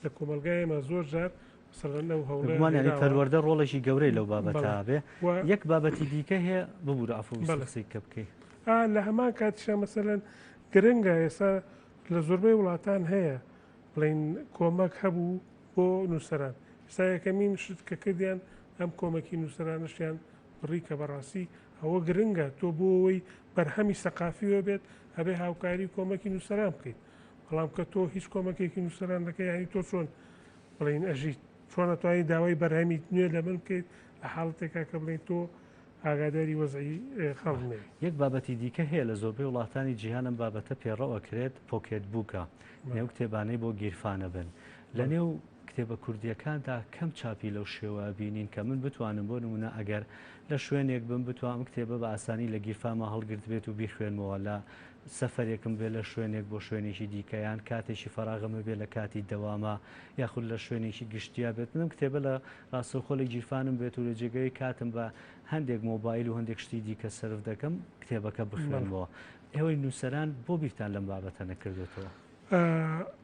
لە کۆمەڵگای ئێمە زۆر جار مەسەلەن ئەو هەوڵەیان بێگومان یانی داوە. پەروەردە ڕۆڵێکی گەورەی لەو بابەتە بەڵێ هەبێ و یەک بابەتی دیکە هەیە ببورە عەفو ویستم بەڵێ قسەی کە بکەی. ئا لە هەمان کاتیشا مەسەلەن گرنگە ئێستا لە زۆربەی وڵاتان هەیە بڵێین کۆمەک هەبوو بۆ نووسەران ئێستا یەکەمین شت کە کردیان ئەم کۆمەکی نووسەرانەشیان بڕی کە بەڕاستی ئەوە گرنگە تۆ بۆ ئەوەی بەرهەمی سەقافی وەبێت ئەبێ هاوکاری و کۆمەکی نووسەران بکەیت بەڵام کە تۆ هیچ کۆمەکێکی نووسەران نەکەی یانی تۆ چۆن بڵێین ئەژیت چۆن ئەتوانی داوای بەرهەمی نوێ لە من بکەیت لە حاڵەتێکا کە بڵێین تۆ ئاگاداری وەزعی خەڵک نەبی. یەک بابەتی دیکە هەیە لە زۆربەی وڵاتانی جیهان ئەم بابەتە پێڕەو ئەکرێت pocket book ە نێو کتێبانەی بۆ گیرفانە بن لە نێو کتێبە کوردییەکاندا کەم چاپی لەو شێوە بینین کە من بتوانم بۆ نموونە ئەگەر لە شوێنێک بم بتوانم ئەم کتێبە بە ئاسانی لە گیرفانما هەڵگرتبێت و بیخوێنمەوە لە سەفەرێکم بێ لە شوێنێک بۆ شوێنێکی دیکە یان کاتێکی فەراغم هەبێ لە کاتی دەواما یاخود لە شوێنێکی گشتیا بێت من ئەم کتێبە لە ڕاستەوخۆ لە گیرفانم بێت و لە جێگەی کاتم بە هەندێک مۆبایل و هەندێک شتی دیکە سەرف دەکەم کتێبەکە بخوێنمەوە. ئێوەی نووسەران بۆ بیرتان لەم بابەتە نەکردۆتەوە؟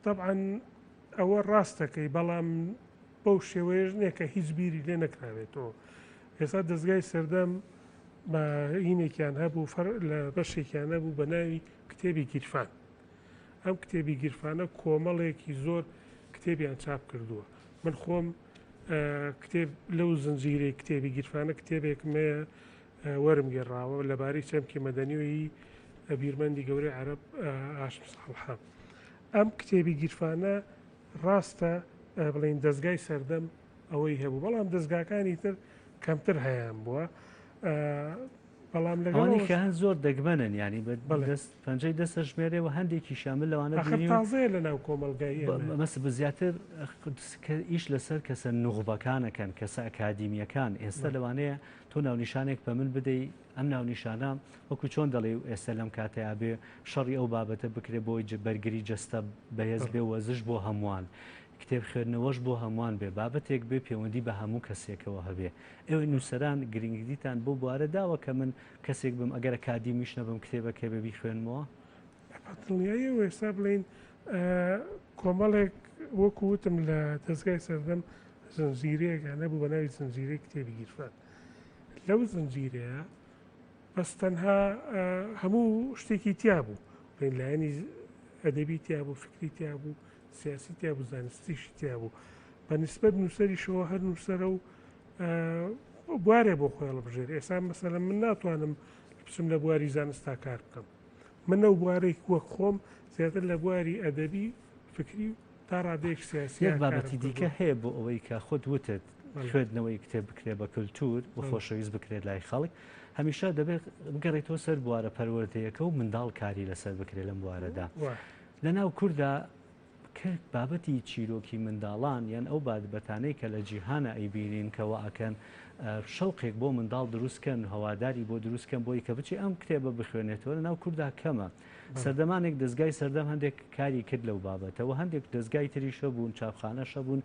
تەبعەن ئەوە ڕاست دەکەی بەڵام بەو شێوەیەش نییە کە هیچ بیری لێ نەکراوێتەوە ئێستا دەستگای سەردەم بە هینێکیان هەبوو فەر لە بەشێکیان هەبوو بە ناوی کتێبی گیرفان ئەم کتێبی گیرفانە کۆمەڵێکی زۆر کتێبیان چاپ کردووە من خۆم کتێب لەو زنجیرەی کتێبی گیرفانە کتێبێکم هەیە وەرم گێڕاوە لەبارەی چەمکی مەدەنیی بیرمەندی گەورەی عەرەب هاشم ساڵحە ئەم کتێبی گیرفانە ڕاستە بڵێین دەزگای سەردەم ئەوەی هەبوو بەڵام دەزگاکانی تر کەمتر هەیان بووە بەڵام لەگەڵی کە هەن زۆر دەگمەنن ینی بە دەست پەنجەی دەستە ژمێرێ و هەندێکیشیان من لەوانە تازەیە لە ناو کۆمەلگای مەس بە زیاتر ئیش لەسەر کەسە نوخبەکانەکەن کەسە ئەکادیمیەکان ئێستا لەوانەیە تۆ ناونیشانێک بە من بدەی ئەم ناونیشانە وەکو چۆن دەڵێی و ئێستا لەم کاتەیا بێ شەڕی ئەو بابەتە بکرێ بۆی بەرگری جەستە بەهێز بێ وەرزش بۆ هەمووان کتێب خوێندنەوەش بۆ هەمووان بێ بابەتێک بێ پێوەندی بە هەموو کەسێکەوە هەبێ ئێوەی نووسەران گرنگیتان بەو بوارە داوە کە من کەسێک بم ئەگەر ئەکادیمیش نەبم کتێبەکە بێ بیخوێنمەوە؟ بە دڵنیاییەوە ئێستا بڵێین کۆمەڵێک وەکو وتم لە دەزگای سەردەم زنجیرەیەک هەبوو بە ناوی زنجیرەی کتێبی گیرفان لەو زنجیرەیە بەس تەنها هەموو شتێکی تیا بوو بڵێن لایەنی ئەدەبی تیا بوو فکری تیا بوو سیاسی تیا بوو زانستیشی تیا بوو بە نسبەت نووسەریشەوە هەر نووسەرە و بوارێ بۆ خۆی هەڵبژێر ئێستا مەسەلەن من ناتوانم بچم لە بواری زانستا کار بکەم من لەو بوارەی وەک خۆم زیاتر لە بواری ئەدەبی فکری و تا ڕادەیەک سیاسی یەک بابەتی دیکە هەیە بۆ ئەوەی کە خۆت وتت خوێندنەوەی کتێب بکرێت بە کللتور و خۆشەویست بکرێت لای خەڵک. هەمیشە دەبێت بگەڕێتەوە سەر بوارە پەروەردەیەکە و منداڵ کاری لەسەر بکرێت لەم بوارەدا. لە ناو کوردا کە بابەتی چیرۆکی منداڵان یان ئەو بادبەتانەی کە لە جیهانە ئەیبینین کە وا ئەکەن شەوقێک بۆ منداڵ دروست کەن هەواداری بۆ دروست کەن بۆی کە بچێ ئەم کتێبە بخوێنێتەوە لە ناو کوردا کەمە سەردەمانێک دەزگای سەردەم هەندێک کاری کرد لەو بابەتەوە هەندێک دەزگای تریش هەبوون چاپخانەش هەبوون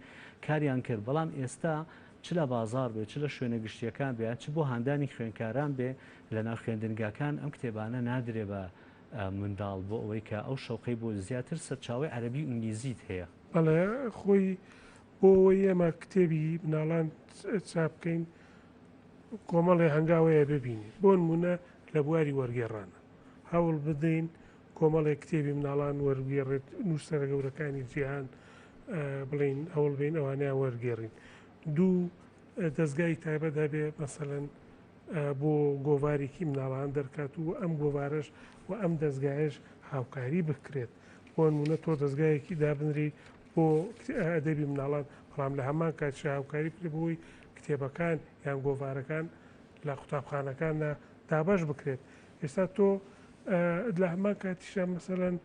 کاریان کرد بەڵام ئێستا چ لە بازاڕ بێ چ لە شوێنە گشتیەکان بێ چ بۆ هاندانی خوێنکاران بێ لە ناو خوێندنگاکان ئەم کتێبانە نادرێ بە منداڵ بۆ ئەوەی کە ئەو شەوقەی بۆ زیاتر سەرچاوەی عەرەبی و ئینگلیزیت هەیە. بەڵێ خۆی بۆ ئەوەی ئێمە کتێبی مناڵان چاپ بکەین کۆمەڵێ هەنگاو هەیە ببینین بۆ نمونە لە بواری وەرگێڕانە هەوڵ بدەین کۆمەڵێک کتێبی مناڵان وەرگێڕێت نووسەرە گەورەکانی جیهان بڵین هەوڵ بین ئەوانیان وەرگێڕین دوو دەستگای تایبەت هەبێ مەسەلەن بۆ گۆڤارێکی مناڵان دەرکات و ئەم گۆڤارەش و ئەم دەستگایش هاوکاری بکرێت بۆ نمونە تۆ دەستگایەکی دابنری بۆ ئەدەبی مناڵان بەڵام لە هەمان کاتیش هاوکاری بکرێت بۆی کتێبەکان یان گۆڤارەکان لە قوتابخانەکاندا دابەش بکرێت ئێستا تۆ لە هەمان کاتیشا مەسەلەن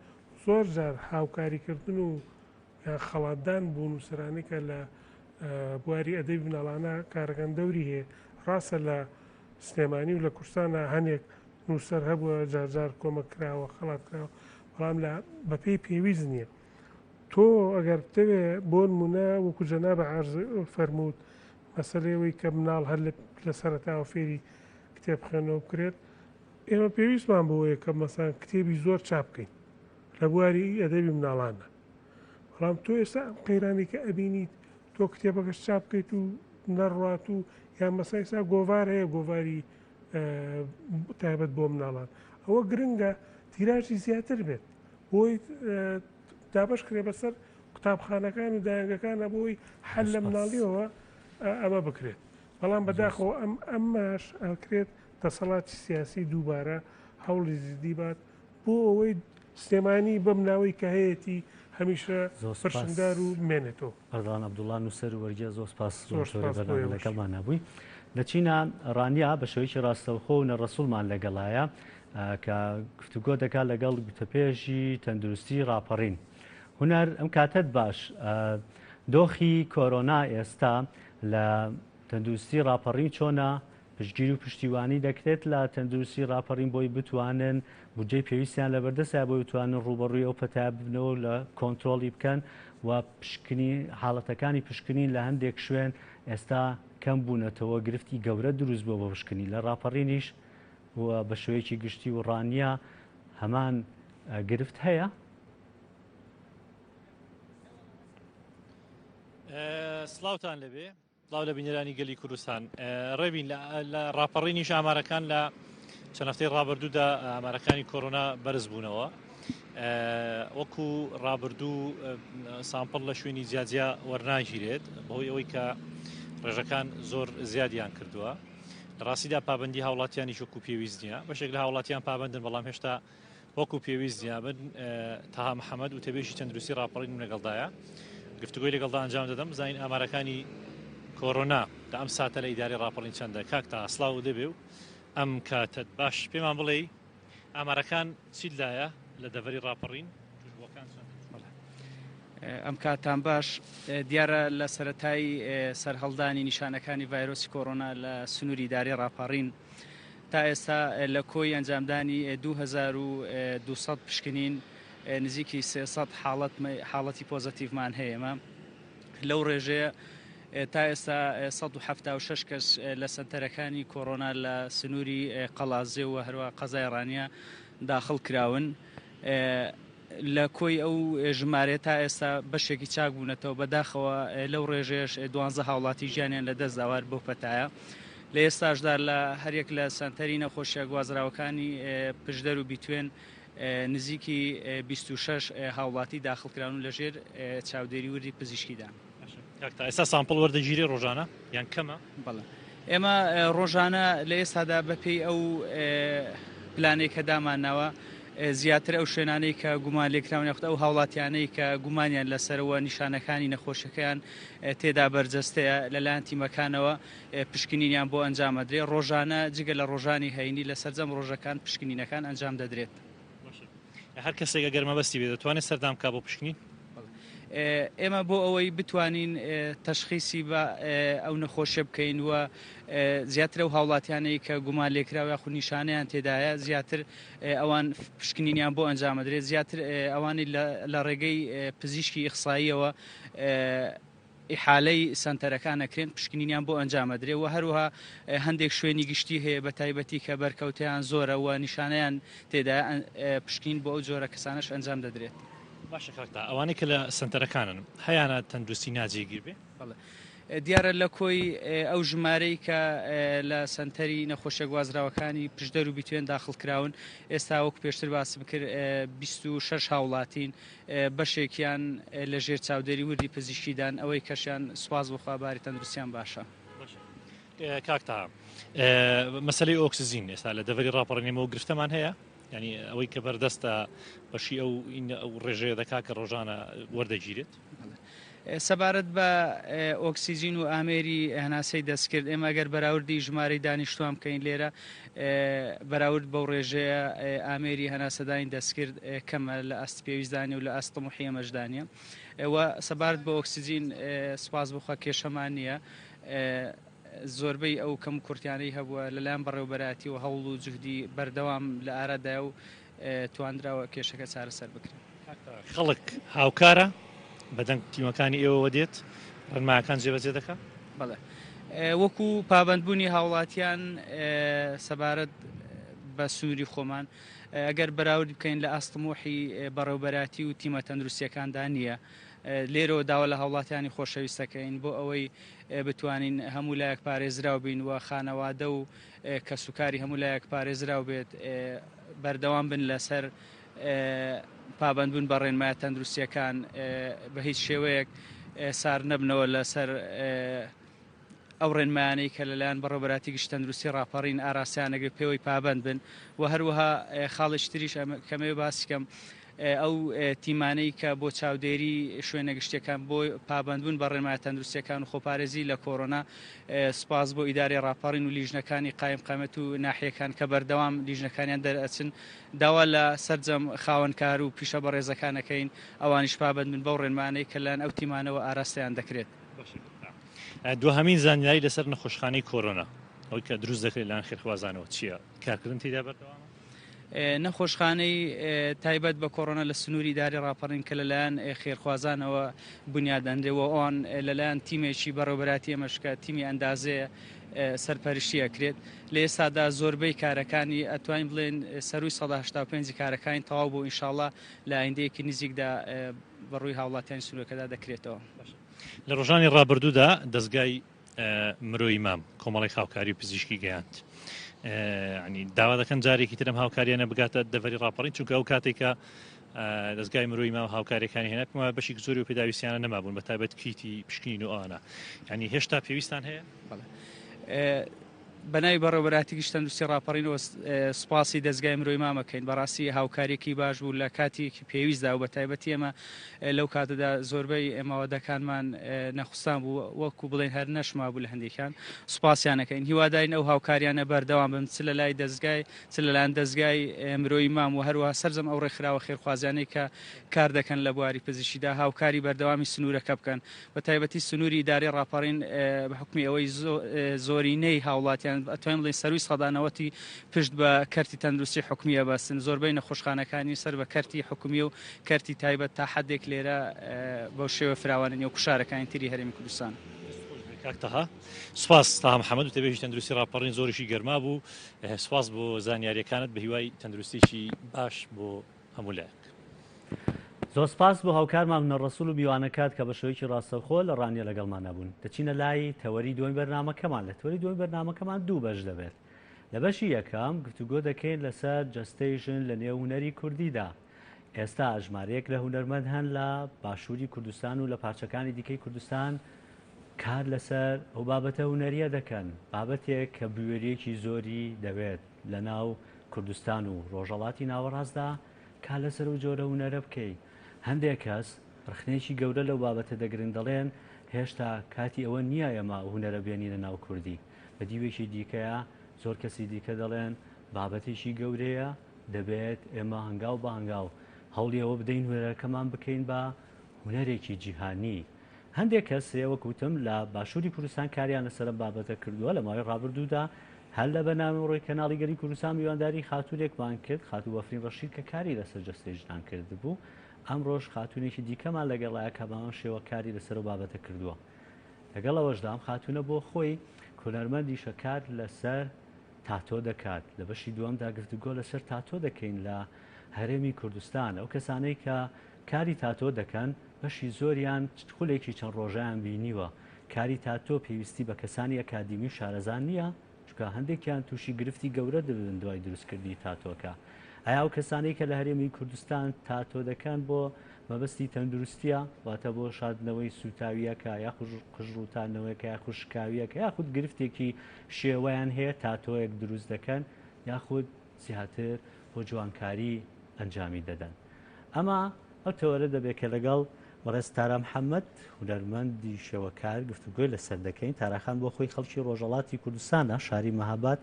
زۆر جار هاوکاریکردن و یان خەڵاتدان بۆ نووسەرانی کە لە بواری ئەدەبی مناڵانە کارەکان دەوری هەیە ڕاستە لە سلێمانی و لە کوردستانە هەنێک نووسەر هەبووە جارجار کۆمەک کراوە خەڵات کراوە بەڵام لە بەپێی پێویست نییە تۆ ئەگەر بتەوێ بۆ نمونە وەکو جەنابە عرض فەرمووت مەسەلەی ئەوەی کە مناڵ هەر لە سەرەتاوە فێری کتێب خوێندنەوە بکرێت ئێمە پێویستمان بەوەیە کە مەسان کتێبی زۆر چاپ بکەین لە بواری ئەدەبی مناڵانە بەڵام تۆ ئێستا ئەم قەیرانی کە ئەبینیت تۆ کتێبەکەش چاپ بکەیت و نەڕوات و یان مەسا ئێستا گۆڤار هەیە گۆڤاری تایبەت بۆ مناڵان ئەوە گرنگە تیراژی زیاتر بێت بۆی دابش کرێ بەسەر قوتابخانەکان و دایەنگەکانە بۆی حل لە مناڵیەوە ئەمە بکرێت بەڵام بەداخەوە ئەم ئەمەش ئەکرێت دەسەڵاتی سیاسی دووبارە هەوڵی زیدی بات بۆ ئەوەی سلێمانی بەم ناوەی کە هەیەتی هەمیشە پرشنگدار و بمێنێتەوە. ئەردەڵان عەبدوڵا نووسەر و وەرگێڕ زۆر سپاس زۆر سپاس بۆ ئێوەش. لەگەڵمان نەبووی. دەچینە ڕانیە بە شێوەیەکی ڕاستەوخۆ و نەڕەسوڵمان لەگەڵایە کە گفتوگۆ دەکات لەگەڵ گوتەپێژی تەندروستی ڕاپەڕین. هونەر ئەم کاتەت باش دۆخی کۆرۆنا ئێستا لە تەندروستی ڕاپەڕین چۆنە؟ پشتگیری و پشتیوانی دەکرێت لە تەندروستی ڕاپەڕین بۆی بتوانن بودجەی پێویستیان لەبەردەستە بۆی بتوانن ڕووبەڕووی ئەو پەتایە ببنەوە لە کۆنترۆڵی بکەن و پشکنین حاڵەتەکانی پشکنین لە هەندێک شوێن ئێستا کەم بوونەتەوە گرفتی گەورە دروست بووە بۆ پشکنین لە ڕاپەڕینیش و بە شێوەیەکی گشتی و ڕانیە هەمان گرفت هەیە. سڵاوتان لەبێ سڵاو لە بینەرانی گەلی کوردستان. ڕێبین لە ڕاپەڕینیش ئامارەکان لە چەند هەفتەی ڕابردوودا ئامارەکانی کۆرۆنا بەرز بوونەوە. وەکو ڕابردوو سامپڵ لە شوێنی جیاجیا وەرناگیرێت بەهۆی ئەوەی کە ڕێژەکان زۆر زیادیان کردووە. لە ڕاستیدا پابندی هاوڵاتیانیش وەکو پێویست نییە بەشێک لە هاوڵاتیان پابندن بەڵام هێشتا وەکو پێویست نیە. من تەها محەمەد وتەبێژی تەندروستی ڕاپەڕینم لەگەڵدایە گفتوگۆی لەگەڵدا ئەنجام دەدەم بزانین ئامارەکانی کۆرۆنا لە ئەم ساتە لە ئیدارەی ڕاپەڕین چەندە کاک تا سڵاو لێبێ و ئەم کاتەت باش پێمان بڵێ ئامارەکان چیت لایە لە دەڤەری ڕاپەڕین توشبووەکان چەندن؟ ئەم کاتان باش دیارە لە سەرەتای سەرهەڵدانی نیشانەکانی ڤایرۆسی کۆرۆنا لە سنووری ئیدارەی ڕاپەڕین تا ئێستا لە کۆی ئەنجامدانی 2200 پشکنین نزیکی 300 حاڵەت حاڵەتی پۆزەتیڤمان هەیە ئێمە لەو ڕێژەیە تا ئێستا 176 کەس لە سەنتەرەکانی کۆرۆنا لە سنووری قەڵازێ و هەروە قەزای ڕانیە داخڵ کراون. لە کۆی ئەو ژمارەیە تا ئێستا بەشێکی چاک بوونەتەوە، بەداخەوە لەو ڕێژەیەش دوانزە هاوڵاتی گیانیان لە دەست داوە بەو پەتایە. لە ئێستاشدا لە هەریەک لە سەنتەری نەخۆشیە گوازراوەکانی پشدەر و بیتوێن نزیکی 26 هاوڵاتی داخڵ کراون و لەژێر چاودێری وردی پزیشکیدان. کاک تا ئێستا سامپڵ وەردەگیرێ ڕۆژانە یان کەمە؟ بەڵێ ئێمە ڕۆژانە لە ئێستادا بەپێی ئەو پلانەی کە دامانناوە زیاتر ئەو شوێنانەی کە گومان لێکراون یاخود ئەو هاوڵاتیانەی کە گومانیان لەسەرەوە نیشانەکانی نەخۆشیەکەیان تێدا بەرجەستەیە لەلایەن تیمەکانەوە پشکنینیان بۆ ئەنجام ئەدرێت ڕۆژانە جگە لە ڕۆژانی هەینی لە سەرجەم ڕۆژەکان پشکنینەکان ئەنجام دەدرێت. هەر کەسێک ئەگەر مەبەستی بێت دەتوانێت سەردان بکات بۆ پشکنین؟ ئێمە بۆ ئەوەی بتوانین تەشخیسی بە ئەو نەخۆشیە بکەین و زیاتر ئەو هاوڵاتیانەی کە گومان لێکراو یاخود نیشانەیان تێدایە زیاتر ئەوان پشکنینیان بۆ ئەنجامەدرێت زیاتر ئەوانەی لە ڕێگەی پزیشکی ئیخساییەوە ئیحالەی سەنتەرەکان ئەکرێن پشکنینیان بۆ ئەنجام ئەدرێ و هەروەها هەندێک شوێنی گشتی هەیە بە تایبەتی کە بەرکەوتەیان زۆرە و نیشانەیان تێدایە پشکنین بۆ ئەو جۆرە کەسانەش ئەنجام دەدرێت. باشە کاک تاها ئەوانەی کە لە سەنتەرەکانن هەیانە تەندروستی ناجێگیر بێ؟ بەڵێ دیارە لە کۆی ئەو ژمارەی کە لە سەنتەری نەخۆشیە گوازراوەکانی پشدەر و بیتوێن داخڵ کراون ئێستا وەکو پێشتر باسم کرد 26 هاوڵاتین بەشێکیان لە ژێر چاودێری وردی پزیشکیدان، ئەوەی کەشیان سوپاس بۆ خوا باری تەندروستیان باشە. کاک تەها مەسەلەی ئۆکسجین ئێستا لە دەڤەری ڕاپەڕین ئێمە گرفتەمان هەیە یعنی ئەوەی کە بەردەستە بەشی ئەو ئەو ڕێژەیە دەکا کە ڕۆژانە وەردەگیرێت. سەبارەت بە ئۆکسجین و ئامێری هەناسەی دەستکرد، ئێمە ئەگەر بەراوردی ژمارەی دانیشتووان بکەین لێرە، بەراورد بەو ڕێژەیە ئامێری هەناسەدانی دەستکرد کەمە، لە ئاست پێویستدا نییە و لە ئاست تموحی ئێمەشدا نییە و سەبارەت بە ئۆکسجین سوپاس بۆ خوا کێشەمان نییە. زۆربەی ئەو کەموکورتیانەی هەبووە لەلایەن بەڕێوەبەرایەتی و هەوڵ و جوهدی بەردەوام لە ئارادایە و توانراوە کێشەکە چارەسەر بکرێت. خەڵک هاوکارە بەدەنگ تیمەکانی ئێوەوە دێت ڕێنمایەکان جێبەجێ دەکا؟ بەڵێ وەکو پابەندبوونی هاوڵاتیان سەبارەت بە سنووری خۆمان ئەگەر بەراورد بکەین لە ئاست تموحی بەڕێوبەراتی و تیمە تەندروستیەکاندا نییە لێرەوە داوا لە هاوڵاتیانی خۆشەویست دەکەین بۆ ئەوەی بتوانین هەموو لایەک پارێزراو بین و خانەوادە و کەسوکاری هەموو لایەک پارێزراو بێت بەردەوام بن لەسەر پابەندبوون بە ڕێنمایە تەندروستییەکان، بە هیچ شێوەیەک سارد نەبنەوە لەسەر ئەو ڕێنمایانەی کە لەلایەن بەڕێوەبەراتی گشتی تەندروستی ڕاپەڕین ئاراستەیان ئەگرێت پێوەی پابەند بن و هەروەها خاڵێکی تریش کەمەوێ باسی کەم ئەو تیمانەی کە بۆ چاودێری شوێنە گشتیەکان بۆ پابەندبوون بە ڕێنمایە تەندروستیەکان و خۆپارێزی لە کۆرۆنا سوپاس بۆ ئیدارەی ڕاپەڕین و لیژنەکانی قایمقامیەت و ناحیەکان کە بەردەوام لیژنەکانیان دەرئەچن داوا لە سەرجەم خاوەن کار و پیشە بەڕێزەکان ئەکەین ئەوانیش پابەند بن بەو ڕێنمانەی کە لەلایەن ئەو تیمانەوە ئاراستەیان دەکرێت. دواهەمین زانیاری لەسەر نەخۆشخانەی کۆرۆنا ئەوەی کە دروست دەکرێت لەلایەن خێرخوازانەوە چییە؟ کارکردن تێیدا بەردەوامە؟ نەخۆشخانەی تایبەت بە کۆرۆنا لە سنووری ئیدارەی ڕاپەڕین کە لەلایەن خێرخوازانەوە بنیات دەنرێت و ئەوان لەلایەن تیمێکی بەڕێوەبەرایەتی ئێمەش کە تیمی ئەندازەیە سەرپەرشتی ئەکرێت لە ئێستادا زۆربەی کارەکانی ئەتوانین بڵێن سەرووی 185 کارەکانی تەواو بوو ئینشاڵڵا لە ئایندەیەکی نزیکدا بە ڕووی هاوڵاتیانی سنوورەکەدا دەکرێتەوە. لە ڕۆژانی ڕابردوودا دەزگای مرۆیی مام کۆمەڵێک هاوکاری و پزیشکی گەیاند ینی داوا دەکەن جارێکی ترم هاوکاریانە بگاتە دەڤەری ڕاپەڕین چونکە ئەو کاتێک کە دەستگای مرۆی مام هاوکاریەکانی هێنا پێم وایە بەشێکی زۆری و پێداویستیانە نەمابوون بە تایبەت کیتی پشکنین و ئەوانە ینی هێشتا پێویستان هەیە؟ بە ناوی بەڕێوەبەرایەتی گشتی تەندروستی ڕاپەڕینەوە سوپاسی دەزگای مرۆی مام ئەکەین، بەڕاستی هاوکاریەکی باش بوو لە کاتێکی پێویستدا و بەتایبەتی ئێمە لەو کاتەدا زۆربەی مەوادەکانمان نەخوستان بوو وەکو بڵێن هەر نەشمابوو لە هەندێکیان سوپاسیان ئەکەین هیوادارین ئەو هاوکاریانە بەردەوام بن چ لە لای دەزگای چ لەلایەن دەزگای مرۆیی مام و هەروەها سەرجەم ئەو ڕێکخراوە خێرخوازیانەی کە کار دەکەن لە بواری پزیشکیدا هاوکاری بەردەوامی سنوورەکە بکەن بە تایبەتی سنووری ئیدارەی ڕاپەڕین بە حوکمی ئەوەی زۆرینەی هاوڵاتیان ئەتوانین بڵێین سەرووی سەدا نەوەتی پشت بە کەرتی تەندروستی حکومی ئەبەستن زۆربەی نەخۆشخانەکانی سەر بە کەرتی حکومی و کەرتی تایبەت تا حدێک لێرە بەو شێوە فراوانە نیە وەکو شارەکانی تری هەرێمی کوردستان. کاک تەها سوپاس. تەها محەمەد وتەبێژی تەندروستی ڕاپەڕین زۆریشی گەرما بوو سوپاس بۆ زانیاریەکانت بەهیوای تەندروستیەکی باش بۆ هەموو لایەک. زۆر سپاس بۆ هاوکارمان هونەر ڕەسوڵ و میوانەکات کە بە شێوەیەکی ڕاستەوخۆ لە ڕانیە لەگەڵماندا بوون. دەچینە لای تەوەری دووەمی بەرنامەکەمان. لە تەوەری دووەمی بەرنامەکەمان دوو بەش دەبێت. لە بەشی یەکەم گفتوگۆ دەکەین لەسەر جەستەی ژن لە نێو هونەری کوردیدا. ئێستا ژمارەیەک لە هونەرمەند هەن لە باشووری کوردستان و لە پارچەکانی دیکەی کوردستان کار لەسەر ئەو بابەتە هونەریە دەکەن، بابەتێک کە بوێرییەکی زۆری دەوێت لە ناو. کوردستان و ڕۆژهەڵاتی ناوەڕاستدا کار لەسەر ئەو جۆرە هونەرە بکەی. هەندێک کەس ڕەخنەیەکی گەورە لەو بابەتە دەگرن دەڵێن هێشتا کاتی ئەوە نییە ئێمە ئەو هونەرە بێنینە ناو کوردی. بە دیوێکی دیکەیە زۆر کەسی دیکە دەڵێن بابەتێکی گەورەیە دەبێت ئێمە هەنگاو بە هەنگاو هەوڵی ئەوە بدەین هونەرەکەمان بکەین بە هونەرێکی جیهانی. هەندێک کەس هەیە وەک وتم لە باشووری کوردستان کاریان لەسەر ئەم بابەتە کردووە لە ماوەی ڕابردوودا هەر لە بەرنامەی ڕۆی کەناڵی گەلی کوردستان میوانداری خاتوونێکمان کرد خاتوو بەفرین ڕەشید کە کاری لەسەر جەستەی ژنان کردبوو ئەمڕۆش خاتوونێکی دیکەمان لەگەڵایە کە بەهەمان شێوە کاری لەسەر ئەو بابەتە کردووە لەگەڵ ئەوەشدا ئەم خاتوونە بۆ خۆی هونەرمەندیشە کار لەسەر تاتۆ دەکات لە بەشی دووەمدا گفتوگۆ لەسەر تاتۆ دەکەین لە هەرێمی کوردستان ئەو کەسانەی کە کاری تاتۆ دەکەن بەشی زۆریان خولێکی چەند ڕۆژەیان بینیوە، کاری تاتۆ پێویستی بە کەسانی ئەکادیمی و شارەزا نییە، چونکە هەندێکیان تووشی گرفتی گەورە دەبن دوای دروستکردنی تاتۆکە. ئایا ئەو کەسانەی کە لە هەرێمی کوردستان تاتۆ دەکەن بۆ مەبەستی تەندروستییە، واتە بۆ شاردنەوەی سووتاوییەکە یاخود قژڕووتاندنەوەیەکە یاخود شکاوییەکە یاخود گرفتێکی شێوەیان هەیە تاتۆیەک دروست دەکەن یاخود زیاتر بۆ جوانکاری ئەنجامی دەدەن؟ ئەمە ئەو تەوەرە دەبێت کە لەگەڵ بەڕێز تارا محەممەد هونەرمەندی شێوەکار گفتوگۆی لەسەر دەکەین. تاراخان بۆ خۆی خەڵکی ڕۆژەڵاتی کوردستانە، شاری مەهاباد،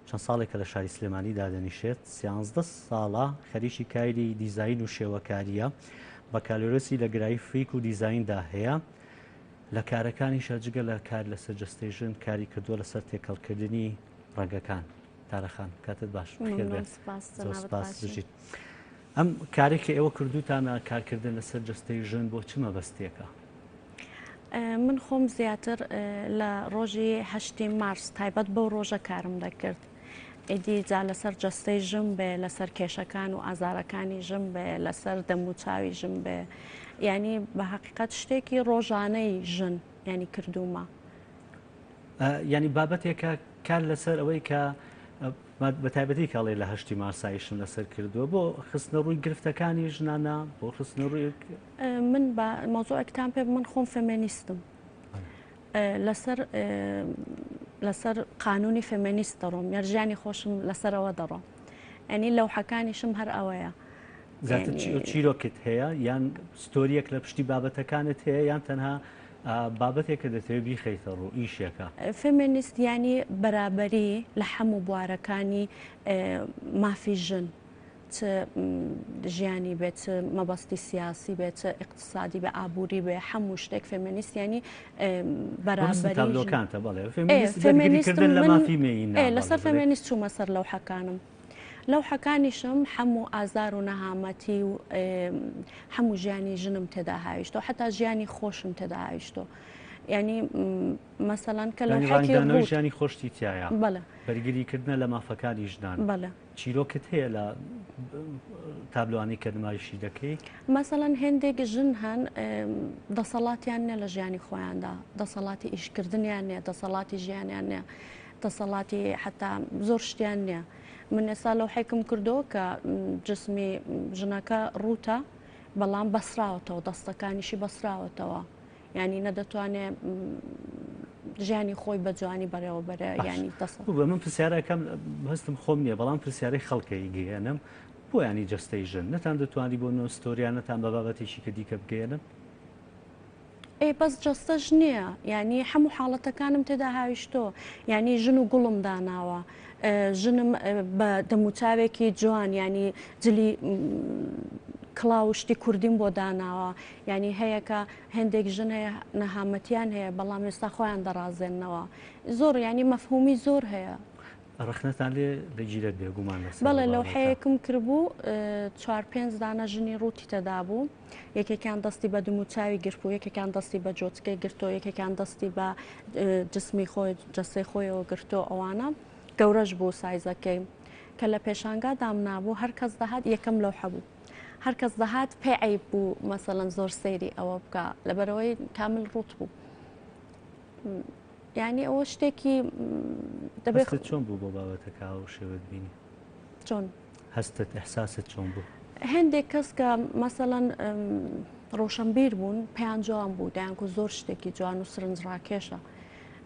چەند ساڵێکە لە شاری سلێمانی دادەنیشێت، سیانزدە ساڵە خەریکی کاری دیزاین و شێوەکارییە، بەکالۆریۆسی لە گرافیک و دیزایندا هەیە، لە کارەکانیشە جگە لە کار لەسەر جەستەی ژن کاری کردووە لەسەر تێکەڵکردنی ڕەنگەکان. تارا خان کاتت باش بەخێر بێن. زۆر سپاس بژیت. ئەم کارێک کە ئێوە کردوتانە کارکردن لەسەر جەستەی ژن بۆ چ مەبەستێکە؟ من خۆم زیاتر لە ڕۆژی هەشتی مارس تایبەت بەو ڕۆژە کارم دەکرد. ئیدی جا لەسەر جەستەی ژن بێ لەسەر کێشەکان و ئازارەکانی ژن بێ لەسەر دەموچاوی ژن بێ یعنی بە حقیقت شتێکی ڕۆژانەی ژن ینی کردومە. یانی بابەتێکە کار لەسەر ئەوەی کە بە تایبەتی کاڵێ لە هەشتی مارسایشم لەسەر کردووە بۆ خستنە ڕووی گرفتەکانی ژنانە بۆ خستنە ڕووی من بە مەوزوعێکتان پێ من خۆم فێمێنیستم لەسەر لەسەر قانونی فێمێنیست دەڕۆم یار ژیانی خۆشم لەسەرەوە دەڕۆم ئەنی لەوحەکانیشم هەر ئەوەیە زیاتر چیرۆکت هەیە یان ستۆریەک لە پشتی بابەتەکانت هەیە یان تەنها بابەتێکە دەتەوێت بیخەیتە ڕوو ئیشێکە؟ فێمێنیست یانی بەرابەری لە حەموو بوارەکانی مافی ژن چ ژیانی بێت چ مەبەستی سیاسی بێت چ ئیقتسادی بێ ئابووری بێ حەموو شتێک فێمێنیست یانی بەرابەری تابلۆکانتە بەڵێ فێمێنیست بەرگریکردن لە مافی مێینە لەسەر فێمێنیست چوومە سەر لەوحەکانم. لەوحەکانیشم حەموو ئازار و نەهامەتی و حەموو ژیانی ژنم تێدا هاویشتەوە حتا ژیانی خۆشم تێدا هاویشتەوە یعنی مەسەلەن کە لەوحەکی ڕەنگدانەوەی ژیانی خۆشتی تایە بەڵێ بەرگری کردنە لە مافەکانی ژنان بەڵێ چیرۆکت هەیە لە تابلۆانی کە نمایشی دەکەی؟ مەسەلەن هێندێک ژن هەن دەسەڵاتیان نیە لە ژیانی خۆیاندا دەسەڵاتی ئیشکردنیان نیە دەسەڵاتی ژیانیان نیە دەسەڵاتی حتا زۆر شتیان نییە من ئێستا لەوحێکم کردو کە جسمی ژنەکە ڕووتە بەڵام بەسراوەتەوە دەستەکانیشی بەسراوەتەوە ینی نەدەتوانێ ژیانی خۆی بە جوانی بەرەوە بەرە ینی دەسە بە من پرسیارەکەم هەستم خۆم نییە بەڵام پرسیارەی خەڵکەی گەیەنم بۆ ینی جەستەی ژن نەتان دەتوانی بۆ نۆستۆریانەتان بە بابەتێکی کە دیکە بگەێنن ئێ بەس جەستەش نییە یانی هەموو حاڵەتەکانم تێدا هاویشتۆ یانی ژن و گوڵم داناوە ژنم بە دەموچاوێکی جوان یانی جلی کڵاو و شتی کوردیم بۆ داناوە یانی هەیە کە هەندێک ژن هەیە نەهامەتیان هەیە بەڵام ئێستا خۆیان دەڕازێننەوە زۆر یانی مەفهومی زۆر هەیە. ڕەخنەتان لێ دەگیرێت بێگومان لەسەر بەڵێ لەوحەیەکم کردبوو چوار پێنج دانە ژنی ڕووتی تێدا بوو یەکێکیان دەستی بە دموچاوی گرتبوو یەکێکیان دەستی بە جۆچکەی گرتۆ یەکێکیان دەستی بە جسمی خۆی جەسەی خۆیەوە گرتۆ ئەوانە گەورەش بوو سایزەکەی کە لە پێشانگا دامنابوو هەر کەس دەهات یەکەم لەوحە بوو هەر کەس دەهات پێ عیب بوو مەسەلەن زۆر سەیری ئەوە بکە لەبەرەوەی کامل ڕوت بوو یعنی ئەوە شتێکی دەبێت چۆن بوو بۆ بابەتەکە و شێوەت بینی چۆن هەستت ئیحساست چۆن بوو؟ هێندێک کەس کە مەسەلەن ڕۆشنبیر بوون پێیان جوان بوو دەیانکو زۆر شتێکی جوان و سرنجڕاکێشە.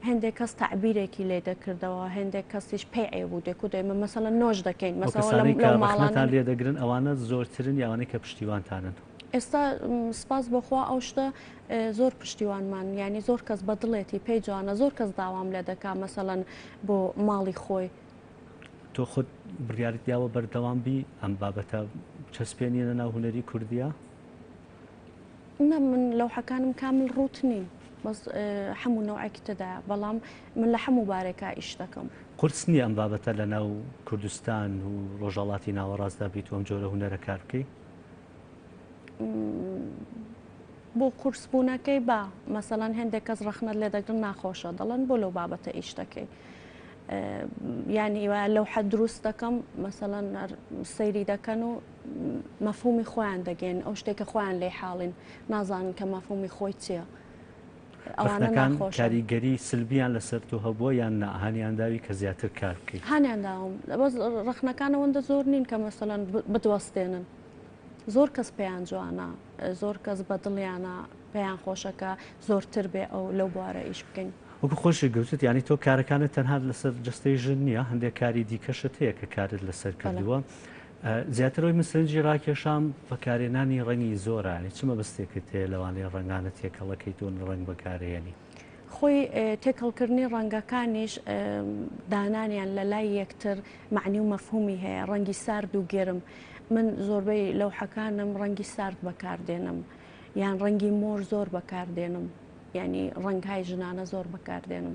هێندێک کەس تەعبیرێکی لێ دەکردەوە، هێندێک کەسیش پێی عێب بوو دەکوت ئێمە مەسەلەن نۆش دەکەین، ئەو مەسەوە کەسانەی کە لەو ڕەخنەتان ماڵانە. لێ دەگرن ئەوانە زۆرترن یا ئەوانەی کە پشتیوانتانن؟ ئێستا سپاس بۆ خوا ئەو شتە زۆر پشتیوانمان یانی زۆر کەس بە دڵێتی پێی جوانە زۆر کەس داوام لێ دەکا مەسەلەن بۆ ماڵی خۆی. تۆ خۆت بڕیارت داوە بەردەوام بی ئەم بابەتە چەسپێنی لە ناو هونەری کوردیا؟ نا من لەوحەکانم کامل ڕووت نین بەس حەموو نەوعێکی تێدایە بەڵام من لە حەموو بارێکا ئیش دەکەم. قورس نییە ئەم بابەتە لە ناو کوردستان و ڕۆژهەڵاتی ناوەڕاستدا بیت و ئەم جۆرە هونەرە کار بکەی؟ بۆ قورس بوونەکەی با مەسەلەن هێندێک کەس ڕەخنەت لێ دەگرن ناخۆشە دەڵێن بۆ لەو بابەتە ئیش دەکەی یانی وایە لەوحە دروست دەکەم مەسەلەن سەیری دەکەن و مەفهومی خۆیان دەگەین ئەو شتێک کە خۆیان لێی حاڵین نازانن کە مەفهومی خۆی چییە ئەوانە ڕەخنەکان ناخۆشن. کاریگەری سلبیان لەسەر تۆ هەبووە یان نا هانیان داوی کە زیاتر کار بکەیت؟ هانیان داوم بەس ڕەخنەکان ئەوەندە زۆر نین کە مەسەلەن بتوەستێنن زۆر کەس پێیان جوانە زۆر کەس بە دڵیانە پێیان خۆشە کە زۆرتر بێ ئەو لەو بوارە ئیش بکەین. وەکو خۆشت گوتت یانی تۆ کارەکانت تەنها لەسەر جەستەی ژن نییە هەندێک کاری دیکەشت هەیە کە کارت لەسەر بەڵێ. کردووە زیاتر ئەوەی من سەرنجی ڕاکێشام بەکارهێنانی ڕەنگی زۆرە یانی چ مەبەستێکت هەیە لەوانەیە ڕەنگانە تێکەڵەکەیت و ڕەنگ بەکارهێنی؟ خۆی تێکەڵکردنی ڕەنگەکانیش دانانیان لە لای یەکتر مەعنی و مەفهومی هەیە ڕەنگی سارد و گەرم من زۆربەی لەوحەکانم ڕەنگی سارد بەکاردێنم یان ڕەنگی مۆر زۆر بەکاردێنم یانی ڕەنگهای ژنانە زۆر بەکاردێنم.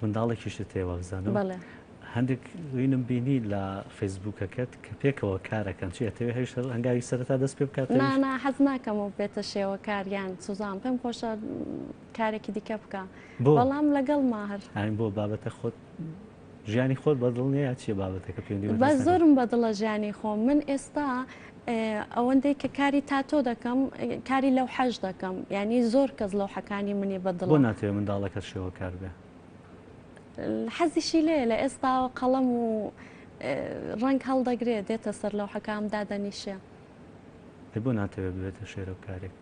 منداڵێکیشت هەیە وابزانم. بەڵێ. هەندێک وینم بینی لە فەیسبووکەکەت کە پێکەوە کارەکەن چی ئەتەوێ هەیش هەنگاوی سەرەتا دەست پێ بکات نا نا حەز ناکەم و بێتە شێوەکار یان سوزان پێم خۆشە کارێکی دیکە بکە بەڵام لەگەڵ ماهر ئاین بۆ بابەتە خۆت ژیانی خۆت بەدڵ نییە یا چیە بابەتەکە پەیوەندی بە زۆرم بەدڵە ژیانی خۆم من ئێستا ئەوەندەی کە کاری تاتۆ دەکەم کاری لەو حەش دەکەم یعنی زۆر کەس لەوحەکانی منی بەدڵ بۆ ناتەوێ منداڵەکەت شێوەکار بێ حەزیشی لێیە لە ئێستاوە قەڵەم و ڕەنگ هەڵدەگرێ دێتە سەر لەوحەکام دادەنیشێ. ئەی بۆ ناتەوێ ببێتە شێرەوکارێک؟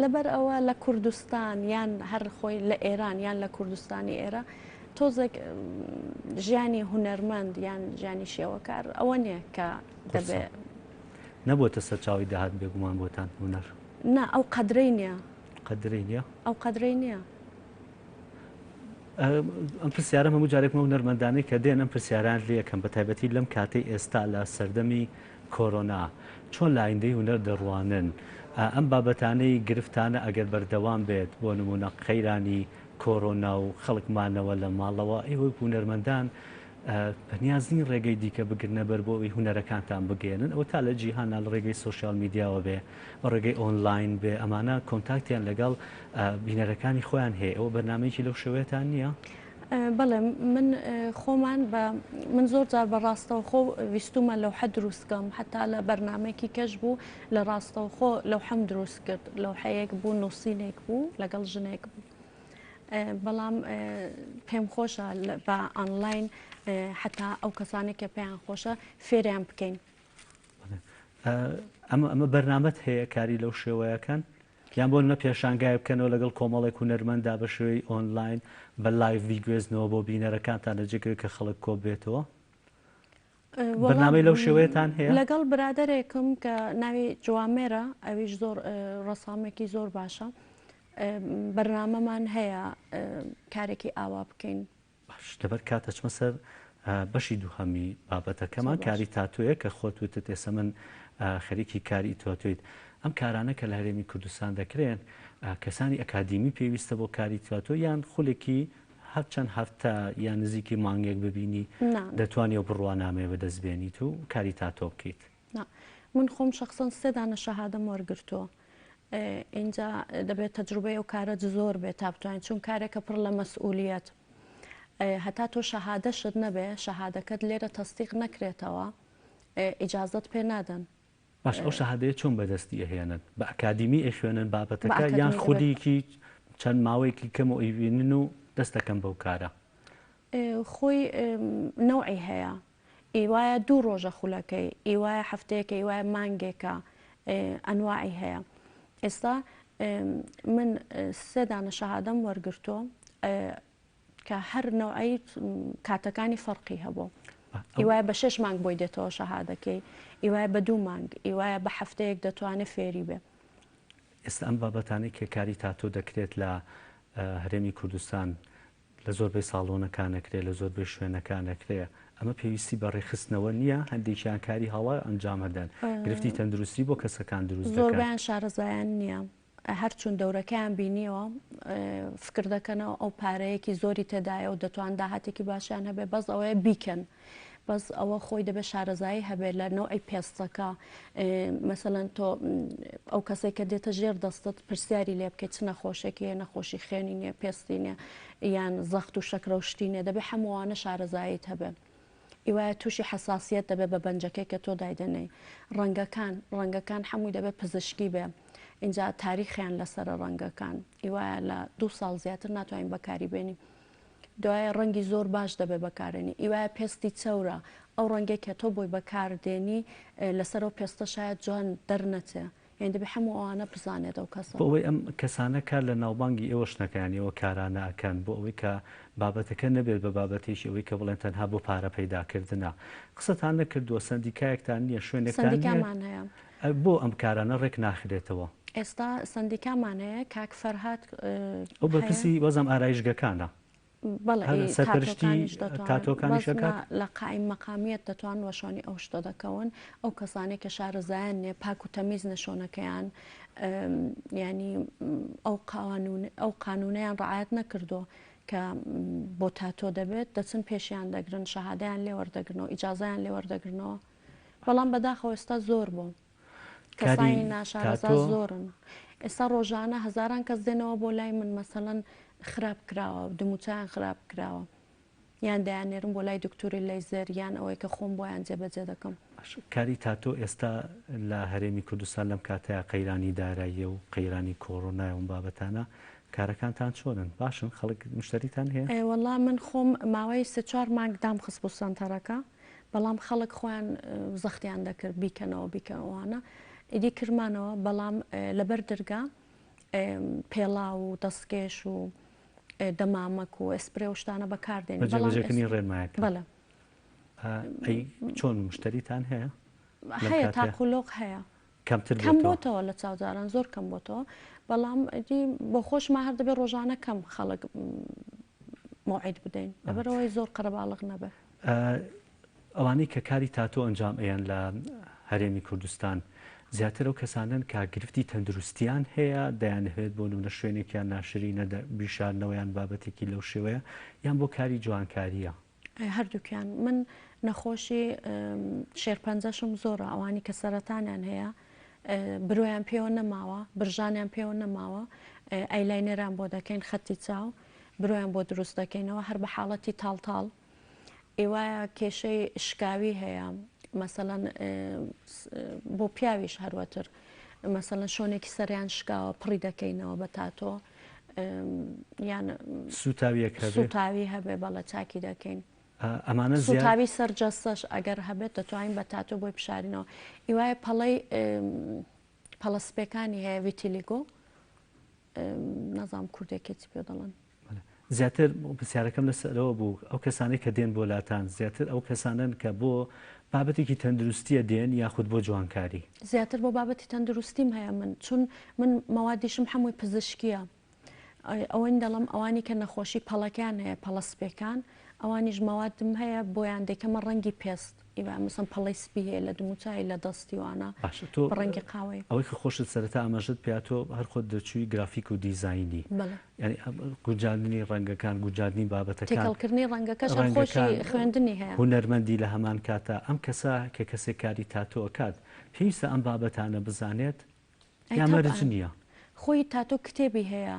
لەبەر ئەوە لە کوردستان یان هەر خۆی لە ئێران یان لە کوردستانی ئێرە تۆزێک ژیانی هونەرمەند یان ژیانی شێوەکار ئەوە نییە کە دەبێ. نەبووەتە سەرچاوەی داهات بێگومان بۆتان هونەر؟ نا ئەو قەدرەی نییە. قەدرەی نییە؟ ئەو قەدرەی نییە. ئەم پرسیارەم هەموو جارێک ئەو هونەرمەندانەی کە دێن ئەم پرسیاران لێکەم بە تایبەتی لەم کاتەی ئێستا لە سەردەمی کۆرۆنا چۆن لە ئایندەی هونەر دەڕوانن ئەم بابەتانەی گرفتانە ئەگەر بەردەوام بێت بۆ نمونە قەیرانی کۆرۆنا و خەڵک مانەوە لە ماڵەوە ئێوە هونەرمەندان بەنیاز نین ڕێگەی دیکە بگرنە بەر بۆ ئەوەی هونەرەکانتان بگەیەنن ئەوە تا لە جیهانا لە ڕێگەی سۆشیال میدیاوە بێ بە ڕێگەی ئۆنلاین بێ ئەمانە کۆنتاکتیان لەگەڵ بینەرەکانی خۆیان هەیە ئەوە بەرنامەیەکی لەو شێوەیەتان نییە؟ بەڵێ من خۆمان بە من زۆر جار بە ڕاستەوخۆ ویستومە لەوحە دروست کەم حتا لە بەرنمەیەکی کەش بوو لە ڕاستەوخۆ لەوحەم دروست کرد لەوحەیەک بوو نووسینێک بوو لەگەڵ ژنێک بوو بەڵام پێم خۆشە بە ئانلاین حتا ئەو کەسانێک کە پێیان خۆشە فێریان بکەین. ئەمە ئەمە بەرنامەت هەیە کاری لەو شێوەیەکەن یان بۆ نمە پێشانگای بکەنەوە لەگەڵ کۆمەڵێک هونەرمەندا بە شێوەی ئۆنلاین بە live بیگوێزنەوە بۆ بینەرەکانتان لە جێگەی کە خەڵک کۆ بێتەوە؟ بەرنامەی لەو شێوەیەتان هەیە؟ لەگەڵ برادەرێکم کە ناوی جوامێرە ئەویش زۆر ڕەسامێکی زۆر باشە بەرنامەمان هەیە کارێکی ئاوا بکەین. باش لەبەر کات ئەچمە سەر بەشی دووهەمی بابەتەکەمان کاری تاتۆیە کە خۆت وتت ئێستا من خەریکی کاری تاتۆیت ئەم کارانە کە لە هەرێمی کوردستان دەکرێن کەسانی ئەکادیمی پێویستە بۆ کاری تاتۆ یان خولێکی هەر چەند هەفتە یان نزیکی مانگێک ببینی دەتوانی ئەو بڕوانامەیە بەدەست بێنیت و کاری تاتۆ بکەیت؟ نا من خۆم شەخسەن سێ دانە شەهادەم وەرگرتووە ئینجا دەبێت تەجروبەی ئەو کارەت زۆر بێت تا بتوانین چون کارێکە پڕ لە مەسئولیەت هەتا تۆ شەهادەشت نەبێ شەهادەکەت لێرە تەستیق نەکرێتەوە ئیجازەت پێ نادەن. باش ئەو شەهادەیە چۆن بەدەستی ئەهێنن؟ بە ئەکادیمی ئەیخوێنن بابەتەکە یان خودیکی چەند ماوەیەکی کەم و ئەیبینن و دەست دەکەن بەو کارە؟ خۆی نەوعی هەیە ئی وایە دوو ڕۆژە خولەکەی ئی وایە هەفتەیەکە ئی وایە مانگێکە ئەنواعی هەیە ئێستا. من سێ دانە شەهادەم وەرگرتووە کە هەر نەوعی کاتەکانی فەرقی هەبوو. ئیوایە بە شش مانگ بۆی دێتەوە شەهادەکەی، ئیوایە بە دوو مانگ، ئیوایە بە هەفتەیەک دەتوانێت فێری بێ. ئێستا ئەم بابەتانەی کە کاری تاتۆ دەکرێت لە هەرێمی کوردستان لە زۆربەی ساڵۆنەکان ئەکرێ، لە زۆربەی شوێنەکان ئەکرێ، ئەمە پێویستی بە ڕێکخستنەوە نییە؟ هەندێکیان کاری هەڵە ئەنجام ئەدەن، گرفتی تەندروستی بۆ کەسەکان دروست دەکەن. زۆربەیان شارەزایان نییە، هەر چون دەورەکەیان بینیەوە فکر دەکەنەوە ئەو پارەیەکی زۆری تێدایە و دەتوان داهاتێکی باشیان هەبێ، بەس ئەوەیە بیکەن. بەس ئەوە خۆی دەبێت شارەزایی هەبێت لە نەوعی پێستەکە مەسەلەن تۆ ئەو کەسێک کە دێتە ژێر دەستت پرسیاری لێ بکەیت چ نەخۆشێکی هەیە نەخۆشی خوێنی نییە پێستی نییە یان زەخت و شەکرە و شتی نییە دەبێت هەمووانە شارەزاییت هەبێ ئیوایە تووشی حەساسیەت دەبێت بە بەنجەکەی کە تۆ دایدەنێی ڕەنگەکان ڕەنگەکان هەمووی دەبێت پزیشکی بێ اینجا تاریخیان لەسەرە ڕەنگەکان ئیوایە لە دوو ساڵ زیاتر ناتوانین بەکاری بێنی دوایە ڕەنگی زۆر باش دەبێ بەکارێنی ئیوایە پێستی چەورە ئەو ڕەنگەی کە تۆ بۆی بەکار دێنی لەسەر ئەو پێستە شایەد جوان دەرنەچێ یانی دەبێ هەموو ئەوانە بزانێت ئەو کەسە. بۆ ئەوەی ئەم کەسانە کار لە ناوبانگی ئێوەش نەکەن یانی ئێوە کارانە ئەکەن بۆ ئەوەی کە بابەتەکە نەبێت بە بابەتێکی ئەوەی کە بڵێن تەنها بۆ پارە پەیدا کردنە قسەتان نەکردووە سەندیکایەکتان نییە شوێنێکتان نییە سەندیکامان هەیە. بۆ ئەم کارانە ڕێک ناخرێتەوە؟ ئێستا سەندیکامان هەیە کاک فەرهاد ئەو بەرپرسی وەزم ئارایشگەکانە. بەڵێ سەرپەرشتی تاتۆکانیش دەکات؟ لە قائیم مەقامیەت دەتوان وەشۆنی ئەو شتە دەکەون ئەو کەسانەی کە شارەزایان نیە پاک و تەمیز نەشۆنەکەیان ینی ئەو قانون ئەو قانونیان ڕعایەت نەکردووە کە بۆ تاتۆ دەبێت دەچن پێشیان دەگرن شەهادەیان لێوەردەگرنەوە ئیجازیان لێوەردەگرنەوە بەڵام بەداخەوە ئێستا زۆر بوو کەسانی ناشارەزا زۆرن ئێستا ڕۆژانە هەزاران کەس دێنەوە بۆ لای من مەسەلەن خراپ کراوە دموچیان خراپ کراوە یان دەیاننێرم بۆ لای دکتۆری لەیزەر یان ئەوەی کە خۆم بۆیان جێبەجێ دەکەم. کاری تاتۆ ئێستا لە هەرێمی کوردستان لەم کاتەیا قەیرانی داراییە و قەیرانی کۆرۆنایە و ئەم بابەتانە کارەکانتان چۆنن باشن خەڵک مشتەریتان هەیە؟ وەڵا من خۆم ماوەی سێ چوار مانگ دامخستبوو سەنتەرەکە بەڵام خەڵک خۆیان زەختیان دەکرد بیکەنەوە بیکەنەوەوانە ئیدی کرمانەوە بەڵام لەبەر درگا پێڵاو و دەستکێش و دەمامەک و ئەسپرێ و شتانە بەکاردێن بە جێبەجێکردنی ڕێنمایەکان بەڵێ ئەی چۆن مشتەریتان هەیە؟ هەیە تاقولۆق هەیە کەمتر کەم بۆتەوە لە چاوجاران زۆر کەم بۆتەوە بەڵام ئیدی بۆ خۆشمان هەر دەبێت ڕۆژانە کەم خەڵک مۆعید بدەین لەبەرەوەی زۆر قەرەباڵغ نەبێ. ئەوانەی کە کاری تاتۆ ئەنجام ئەیەن لە هەرێمی کوردستان زیاتر ئەو کەسانەن کە گرفتی تەندروستیان هەیە دەیانهوێت بۆ نمونە شوێنێکیان ناشرینە بیشارنەوە یان بابەتێکی لەو شێوەیە یان بۆ کاری جوانکاریە؟ هەردووکیان من نەخۆشی شێرپەنجەشم زۆرە ئەوانی کە سەرەتانیان هەیە برۆیان پێوە نەماوە برژانیان پێوە نەماوە ئایلاینەران بۆ دەکەین خەتی چاو برۆیان بۆ دروست دەکەینەوە هەر بە حاڵەتی تاڵ تاڵ ئیوایە کێشەی شکاوی هەیە مەسەلەن بۆ پیاویش هەروەتر مەسەلەن شۆنێکی سەریان شکاوە پڕی دەکەینەوە بە تاتۆ یان سوتاویەک هەبێ سوتاوی هەبێ بەڵێ چاکی دەکەین ئەمانە سوتاوی سەر جەستەش ئەگەر هەبێت دەتوانین بە تاتۆ بۆی بشارینەوە ئیوایە پەڵەی پەڵە سپێکانی هەیە vitiligo نازانم کوردێکێ چی پێ دەڵێن. زیاتر پرسیارەکەم لەسەرەوە بوو ئەو کەسانەی کە دێن بۆ لاتان زیاتر ئەو کەسانەن کە بۆ بابەتێکی تەندروستیە دێن یاخود بۆ جوانکاری؟ زیاتر بۆ بابەتی تەندروستیم هەیە من چون من مەوادیشم حەمووی پزیشکیە ئەوەین دەڵم ئەوانی کە نەخۆشی پەڵەکان هەیە پەڵە سپێکان ئەوانیش مەوادم هەیە بۆیان دەیکەمە ڕەنگی پێست ئیوا مەسەن پەڵەی سپی هەیە لە دموچاوی لە دەستی وانە باشە تۆ بە ڕەنگی قاوەی. ئەوەی کە خۆشت سەرەتا ئاماژەت پێیا تۆ هەر خۆت دەرچووی گرافیک و دیزاینی بەڵێ. یانی گونجاندنی ڕەنگەکان گونجاندنی بابەتەکان تێکەڵکردنی ڕەنگەکەش هەر خۆشی ڕەنگەکان خوێندنی هەیە. هونەرمەندی لە هەمان کاتا ئەم کەسە کە کەسێک کاری تاتۆ ئەکات پێویستە ئەم بابەتانە بزانێت؟ ئەی یا مەرج تەبعەن نییە؟ خۆی تاتۆ کتێبی هەیە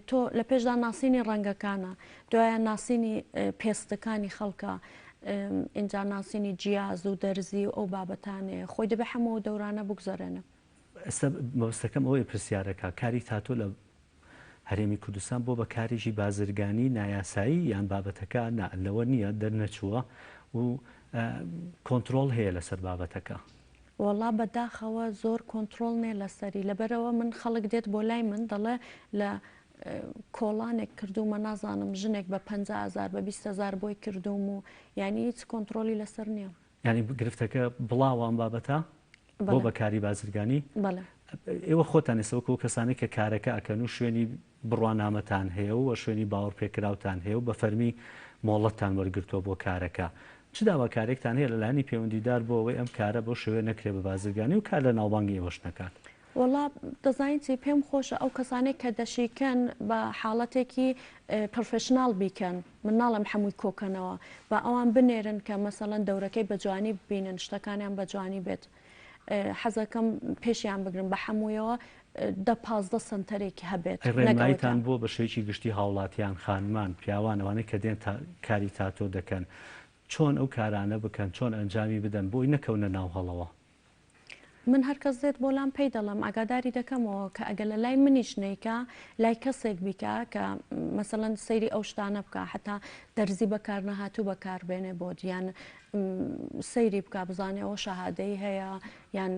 تۆ لە پێشدا ناسینی ڕەنگەکانە دوایە ناسینی پێستەکانی خەڵکە ئینجا ناسینی جیاز و دەرزی و ئەو بابەتانەیە خۆی دەبێ هەموو ئەو دەورانە بگوزەرێنە. ئێستا مەبەستەکەم ئەوەیە پرسیارەکە کاری تاتۆ لە هەرێمی کوردستان بۆ بە کارێکی بازرگانی نایاسایی یان بابەتەکە نا لەوە نییە دەرنەچووە و کۆنترۆڵ هەیە لەسەر بابەتەکە؟ وەڵا بە داخەوە زۆر کۆنتڕۆڵ نیە لەسەری لەبەرئەوە من خەڵک دێت بۆ لای من دەڵێ لە کۆڵانێک کردوومە نازانم ژنێک بە 50 هەزار بە 20 هەزار بۆی کردووم و یانی هیچ کۆنتڕۆڵی لەسەر نییە. یانی گرفتەکە بڵاوە ئەم بابەتە بۆ بەڵێ. بە کاری بازرگانی؟ بەڵێ. ئێوە خۆتان ئێستا وەکو ئەو کەسانەی کە کارەکە ئەکەن و شوێنی بڕوانامەتان هەیە و شوێنی باوەڕپێکراوتان هەیە و بە فەرمی مۆڵەتتان وەرگرتووە بۆ کارەکە، چ داواکاریەکتان هەیە لە لایەنی پەیوەندیدار بۆ ئەوەی ئەم کارە بەو شێوەیە نەکرێت بە بازرگانی و کار لە ناوبانگی ئێوەش نەکات؟ وەڵا دەزانی چی پێم خۆشە ئەو کەسانەی کە دەشیکەن بە حاڵەتێکی پڕفشناڵ بیکەن من ناڵێم حەمووی کۆکەنەوە با ئەوان بنێرن کە مەسەڵەن دەورەکەی بە جوانی ببینن شتەکانیان بە جوانی بێت حەزەکەم پێشیان بگرم بە حەموویەوە دە 15 سەنتەرێک هەبێت ئەی ڕێنماییتان بۆ بە شێوەیەکی گشتی هاوڵاتیان، خانمان، پیاوان، ئەوانەی کە دێن تا کاری تاتۆ دەکەن چۆن ئەو کارانە بکەن، چۆن ئەنجامی بدەن بۆی نەکەونە ناو هەڵەوە؟ من هەر کەس دێت بۆ لام پێی دەڵێم ئاگاداری دەکەمەوە کە ئەگەر لە لای منیش نەیکا لای کەسێک بیکا کە مەسەلەن سەیری ئەو شتانە بکا حەتا دەرزی بەکار نەهاتوو بەکار بێنێ بۆت یان سەیری بکا بزانێ ئەوە شەهادەی هەیە یان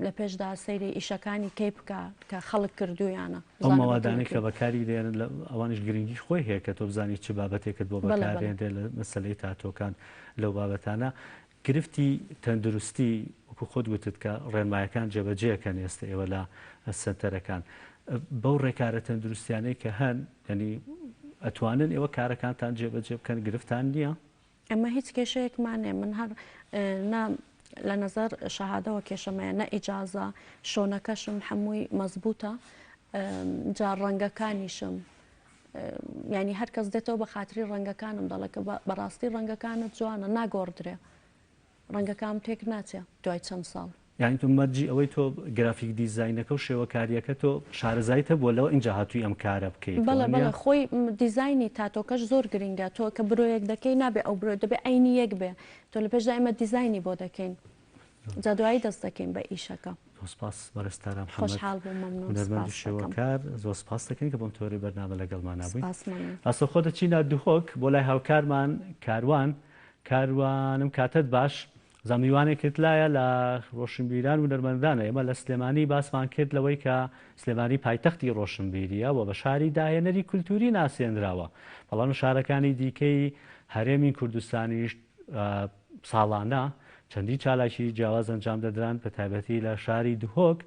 لە پێشدا سەیری ئیشەکانی کەی بکا کە خەڵک کردوویانە ئەو مەوادانەی کە بەکاری دێنن لە ئەوانیش گرنگی خۆی هەیە کە تۆ بزانی چ بابەتێکت بۆ بەکارێنرێ لە مەسەلەی تاتۆکان لەو بابەتانە گرفتی تەندروستی وەکو خۆت گوتت کە ڕێنمایەکان جێبەجێ ئەکەن ئێستە ئێوە لە سەنتەرەکان بەو ڕێکارە تەندروستیانەی کە هەن یانی ئەتوانن ئێوە کارەکانتان جێبەجێ بکەن گرفتان نییە؟ ئێمە هیچ کێشەیەکمان نیە من هەر نە لە نەزەر شەهادەوە کێشەم هەیە نە ئیجازە شۆنەکەشم هەمووی مەزبوتە جا ڕەنگەکانیشم یانی هەر کەس دێتەوە بە خاتری ڕەنگەکانم دەڵێ کە بەڕاستی ڕەنگەکانت جوانە ناگۆڕدرێ ڕەنگەکانم تێک ناچێ دوای چەند ساڵ. یانی تۆ مەرجی ئەوەی تۆ گرافیک دیزاینەکە و شێوەکاریەکە تۆ شارەزایت هەبووە لەوە ئینجا هاتووی ئەم کارە بکەیت بەڵێ بەڵێ خۆی دیزاینی تاتۆکەش زۆر گرینگە تۆ کە برۆیەک دەکەی نابێ ئەو برۆ دەبێ عەینی یەک بێ تۆ لە پێشدا ئێمە دیزاینی بۆ دەکەین جا دوایی دەست دەکەین بە ئیشەکە. زۆر سپاس بەڕێز تارا محەمەد خۆشحاڵ بووم مەمنون هونەرمەند و سپاس دەکەم. شێوەکار زۆر سپاس دەکەین کە بەم تەوەرەی بەرنامە لەگەڵمانا بووی. سپاس مەمنون. ڕاستەوخۆ دەچینە دهۆک بۆ لای هاوکارمان کاروان. کاروانم کاتت باش. بزانم میوانێکت لایە لە ڕۆشنبیران و هونەرمەندانە. ئێمە لە سلێمانی باسمان کرد لەوەی کە سلێمانی پایتەختی ڕۆشنبیرییە و بە شاری داهێنەری کولتووری ناسێنراوە، بەڵام لە شارەکانی دیکەی هەرێمی کوردستانیش ساڵانە چەندین چالاکی جیاواز ئەنجام دەدران، بەتایبەتی لە شاری دهۆک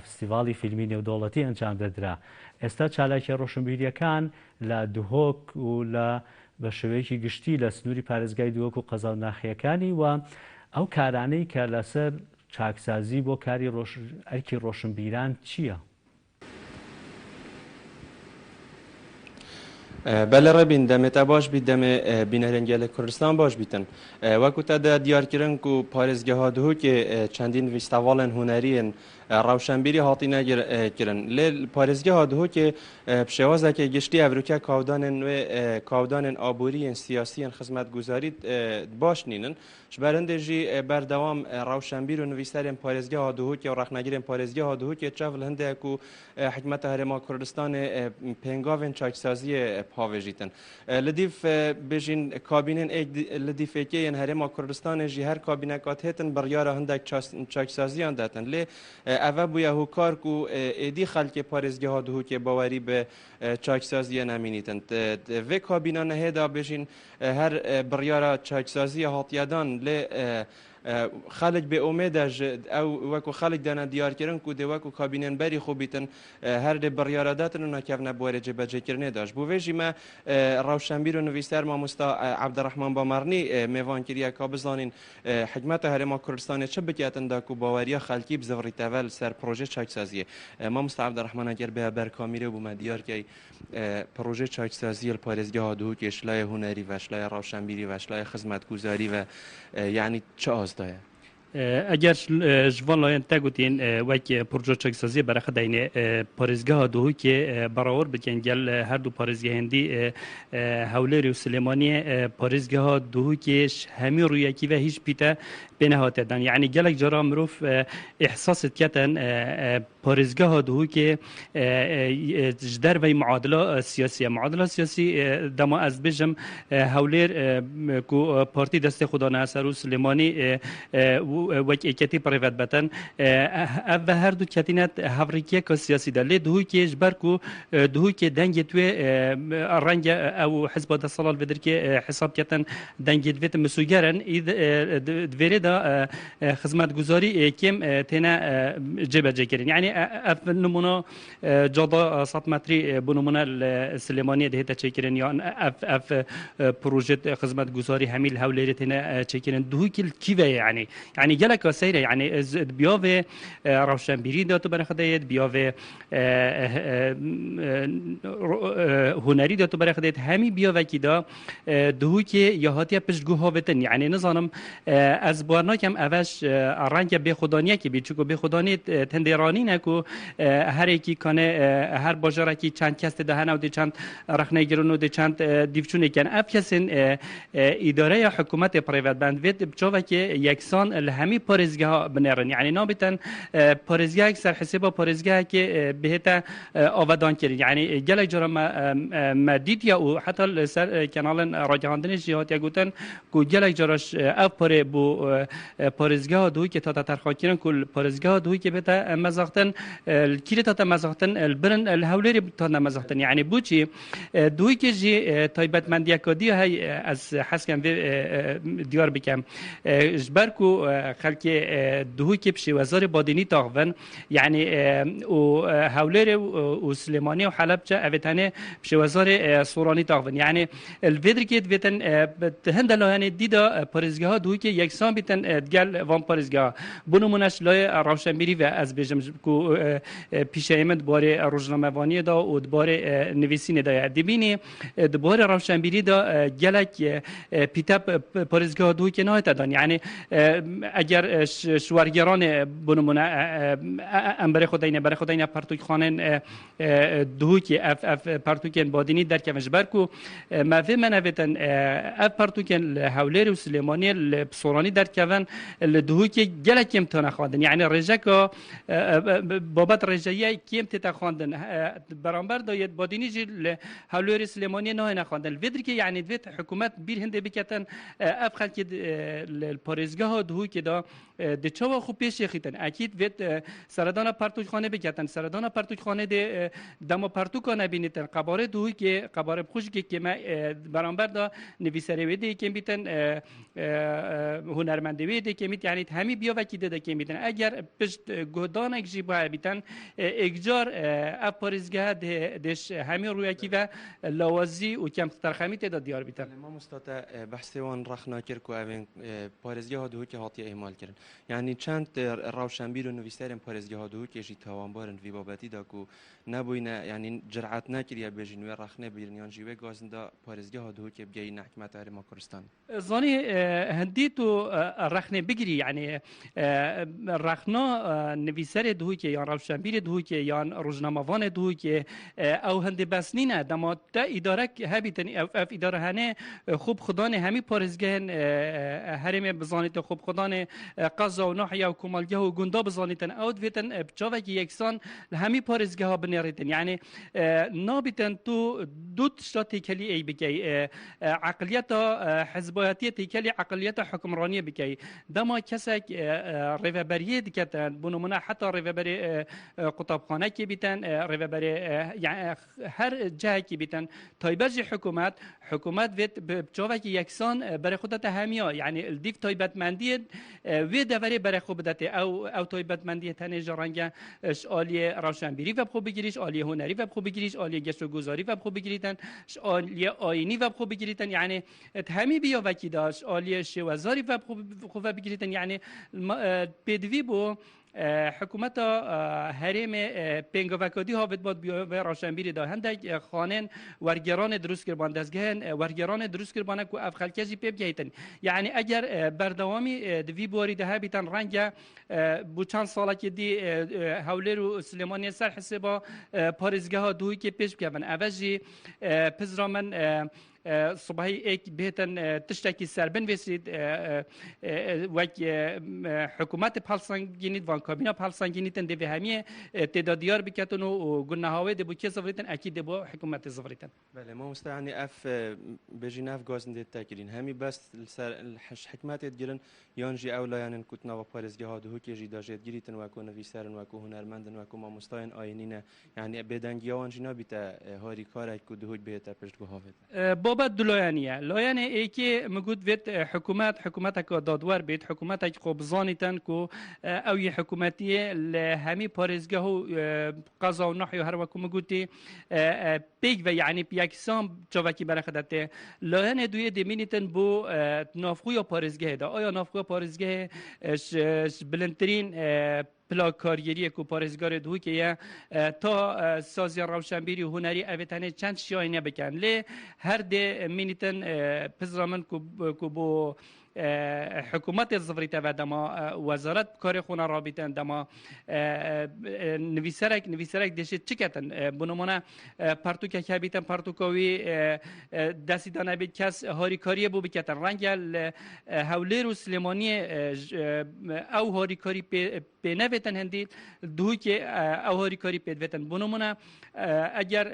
فستیڤاڵی فیلمی نێودەوڵەتی ئەنجام دەدرا. ئێستا چالاکیە ڕۆشنبیرییەکان لە دهۆک و لە بە شێوەیەکی گشتی لە سنووری پارێزگای دهۆک و قەزا و ناحیەکانی و ئەو کارانەی کە لەسەر چاکسازی بۆ کاری ئەرکی ڕۆشنبیران چییە؟ بەلێ ڕێبین دەمێ تە باش بیت دەمێ بینەرێن گەلێ کوردستان باش بیتن. وەکو تە دە دیار کرن کو پارێزگەها دهۆکێ چەندین ڤیستەڤاڵێن هونەریێن ڕەوشەنبیری هاتینە کرن. لێ پارێزگەها دهۆکێ bi şêwazeke giştî evrûke kawdanên wê kawdanên aboriyên siyasiyên xizmetguzarî baş nînin. Ji ber hindê jî berdewam rewşenbîr û nivîserên parêzgeha Duhokê û rexnegirên parêzgeha Duhokê çav li hindê ye ku hikûmeta Herêma Kurdistanê pêngavên çaksaziyê pavêjîtin. Li dîv bêjîn kabînên êk li dîv êkê yên Herêma Kurdistanê jî her kabîneka têtin biryara hindek çaksaziyan detin. Lê eve bûye hokar ku êdî xelkê parêzgeha Duhokê bawerî bi çaksaziyê nemînîtin. Vê kabîna nehê de bêjîn Her biryara çaksaziyê hatiye dan lê xelk bêomêd e ji ew wekû xelk dene diyarkirin ku dê wekû kabînên berî xwe bîtin her dê biryara detin û nekevne bi warê cêbecêkirinê de. Ji bo vê jî me rewşenbîr û nivîser mamosta Ebdirehman Bamernî mêvan kiriye ka bizanîn hikûmeta Herêma Kurdistanê çi biketin da ku baweriya xelkî bi zivrîteve li ser projê çaksaziyê. Mamosta Ebdirehman eger bêye ber kamîrê û bo me diyar key پڕۆژەی چاکسازییە لە پارێزگەها دهۆکێ شلایە هونەری ڤە شلایە ڕەوشەنبیری ڤە شلایە خزمەتگوزاری ڤە یەعنی چ ئاستدایە؟ ئەگەر ji van layên te gotîn wek proje çaksaziyê berexe deynê parêzgeha Duhokê berawir bikin gel her du parêzgehên dî Hewlêrê û Silêmaniyê parêzgeha Duhokê ji hemî rûyekî ve hîç pîte pê nehate dan. Yanî gelek cara mirov îhsasê diketin Parêzgeha Duhokê ji derveyî muadila siyasî ye. Muadila siyasî dema ez dibêjim Hewlêr ku partî destê xwe dane ser û Silêmanî وەک یەکێتی بەڕێڤەدبەتن ئەڤ هەردوو کەتینە هەڤریکیەکە سیاسی دە لێ دهوکێ ji ber ku دهوکێ دەنگێ توێ ڕەنگە ئەو حزبە دەسەڵات ڤێدرکێ حساب کەتن دەنگێ دڤێت مسوگەرن دڤێرێ دا خزمەتگوزاری کێم تێنە جێبەجێکردن یعنی ئەف نمونە جادا 100 متری بۆ نمونە لە سلێمانیە دهێتە چێکردن یان ئەف ئەف پروژێت خزمەتگوزاری هەمی لە هەولێرێ تێنە چێکردن دهوکل کیڤە یعنی یعنی geleka seyre yani biyavê rewşenbîrî da tu berexdeyê biyavê hunerî da tu berexdeyê hemî biyavekî da Dihûkê ya hatiye pişt guh havêtin yanî nizanim ez bawer nakem eveş renge bêxwedaniyekî bî çunku bêxwedanî tendê ranîne ku herêkî kanê her bajarekî çend kes tê de hene û dê çend rexnê girin û dê çend dîvçûnê ken ev kesên îdareya hikûmetê birêvedibend vê bi çavekê yeksan li hemî parêzgeha binêrin yanî nabîtin parêzgehek ser hisêba parêzgehekê bihête Avedan kirin. Yanî gelek cara me me dîtiye û heta li ser kenalên ragihandinê jî hatiye gotin ku gelek cara ev parê bo parêzgeha Duhokê tate terxankirin ku li parêzgeha Duhokê bête mezaxtin li kîrê tate mezaxtin li birin li Hewlêrê tane mezaxtin. Yanî boçî Duhokê jî taybetmendiyeka dî hey ez hez kem vê diyar bikem. Ji ber ku xelkê Duhokê bi şêwezarê badînî taxivin Yanî û Hewlêrê û Silêmaniyê û Helebçe ev ê tenê bi şêwezarê Soranî taxivin. Yanî li vê dirkê divêtin di hin delayanê dî de parêzgeha Duhokê yeksan bîtin digel van parêzgeha. Bo nimûne ji layê rewşenbîrî ve ez bêjim ku pîşeyê min di barê rojnamevaniyê de û di barê nivîsînê de ye. Dibînî Di barê rewşenbîrî de gelek pîte parêzgeha Duhokê nahête dan. Yanî eger ji wergeranê bo nimûne em berê xwe deyne berê xwe deyne pertûkxanên Duhokê ev ev pertûkên badînî derkevin ji ber ku me vê me nevêtin ev pertûkên li Hewlêr û Silêmaniyê li Soranî derkevin li Duhokê gelek kêm tane xwendin. Yanî rêjeka Babet rêjeyê kêm tête xwendin. Beramber de yê badînî jî li Hewlêrê Silêmaniyê nayêne xwendin. Li vê dirkê yanî divê hikûmet bîr hindê biketin ev xelkê li parêzgeha Duhokê de di çawa xwe pêş êxîtin. Ekîd vê seredana pertûkxanê biketin. Seredana pertûkxanê dê dema pertûka nebînîtin. Qebarê Duhokê qebarê bi xwe jî kême beramber de nivîserê wê dê kêm bîtin. Hunermendê wê dê kêmît yanî hemî biyavekî dê de kêmîtin. Eger pişt guhdanek jî bihe bîtin êkcar ev parêzgehe dê hemî rûyekî ve lawazî û kemterxemî tê de diyar bîtin. Mamosta te behsê wan rexna kir ku evên parêzgeha Duhokê hatiye îhmalkirin. Yanî çend rewşenbîr û nivîserên parêzgeha Duhokê jî tawanbar in di vî babetî de ku nebûyne yanî ciret nekiriye bêjin wê rexnê bigirin yan jî wê gazinda parêzgeha Duhokê bigeyîne hikûmeta Herêma Kurdistanê. Zanî hindî tu rexnê bigirî yanî rexna nivîserê Duhokê yan rewşenbîrê Duhokê yan rojnamevanê Duhokê ew hindê bes nîne dema te îdarek hebîtin ev ev îdare henê xwe bi xwedanê hemî parêzgehên herêmê bizanîtin xwe bi xwedanê qeza û nahiye û komalgeh û gunda bizanîtin ew divêtin bi çavekî yeksan li hemî parêzgeha binêrîtin yanî nabîtin tu du tişta têkelî ey bikey Eqliyeta hizbayetiyê têkelî eqliyeta hukimraniyê bikey. Dema kesek rêveberiyê diketin, bo nimûne heta rêveberê qutabxanekê bîtin, rêveberê her cihekî bîtin, taybet jî hikûmet, hikûmet vê bi çavekî yeksan berê xwe date hemiya. Yanî li dîv taybetmendiyê wê deverê berê xwe bidetê. Ew ew taybetmendiyê tenê ji renge ji aliyê rewşenbîrî ve bi xwe bigirî, ji aliyê hunerî ve bi xwe bigirî, ji aliyê geştûguzarî ve bi xwe bigirîtin, ji aliyê ayînî ve bi xwe bigirîtin yanî di hemî biyavekî de ji aliyê şêwezarî ve bi xwe ve bigirîtin yanî pêdivî bû hikûmeta herêmê pêngaveka dî havêt ba di biyavê rewşenbîrê de hindek xanên wergeranê dirust kiriban dezgehên wergeranê dirust kiribane ku ev xelke jî pê bigihîtin yanî eger berdewamî di vî borî de hebîtin renge Bo çend salekê dî Hewlêr û Silêmaniyê ser hisêba parêzgeha Duhokê pêş bikevin. Ev e jî pizra min سبهی ئێک بێتن تشتێکی سەر بنویسید وەک حکوومەت پەڵسەنگینیت وان کابینە پەڵسەنگینیتن دەبێ هەمیە تێدا دیار بکەتن و گونەهاوێ دەبوو کێ زڤریتن ئەکی دەبوو حکوومەت زڤریتن. بەلێ مامۆستا یانی ئەف بێژین ئەف گازندێت تەکرین هەمی بەس لەسەر حش حکمەتێت گرن یان ژی ئەو لایەنن کوت ناوە پارێزگەها دهوکێ ژی داژێت گریتن وەکو نویسەرن وەکو هونەرمەندن وەکو مامۆستایان ئاینینە یانی بێدەنگیاوان ژی نابیتە هاریکارێک کو دهوک بێتە پشت گوهاوێت. بابەت دو لایەنیە لایەنێ ئێکێ مگوت وێت حکوومەت حکوومەتەکە دادوەر بێت حکوومەتێک خۆ بزانیتن کو ئەو یە حکوومەتیە لە هەمی پارێزگەه و قەزا و ناحیە هەر وەکو مگوتی پێک و یعنی یەکسان چاوەکی بەرەخە دەتێ لایەنێ دویە دێمینیتن بۆ نافخویا پارێزگەهێدا ئایا نافخویا پارێزگەهێ بلندترین پلا کارگێریەک و پارێزگارێ دهوکێیە تا سازی ڕەوشەنبیری و هونەری ئەvê tenê çend şiyayê bikin lê her dê mînîtin pizra min ku bo حکوومەتێ زڤریتە ve dema wezaret karê xwe rabîtin dema nivîserek nivîserek dêşê çi ketin bo nimûne pertûkek hebîtin pertûka wî destî da nebît kes harîkariyê bû biketin renge li Hewlêr û Silêmaniyê ew harîkarî pê nevêtin hindî Duhokê ew harîkarî pê divêtin. Bo nimûne eger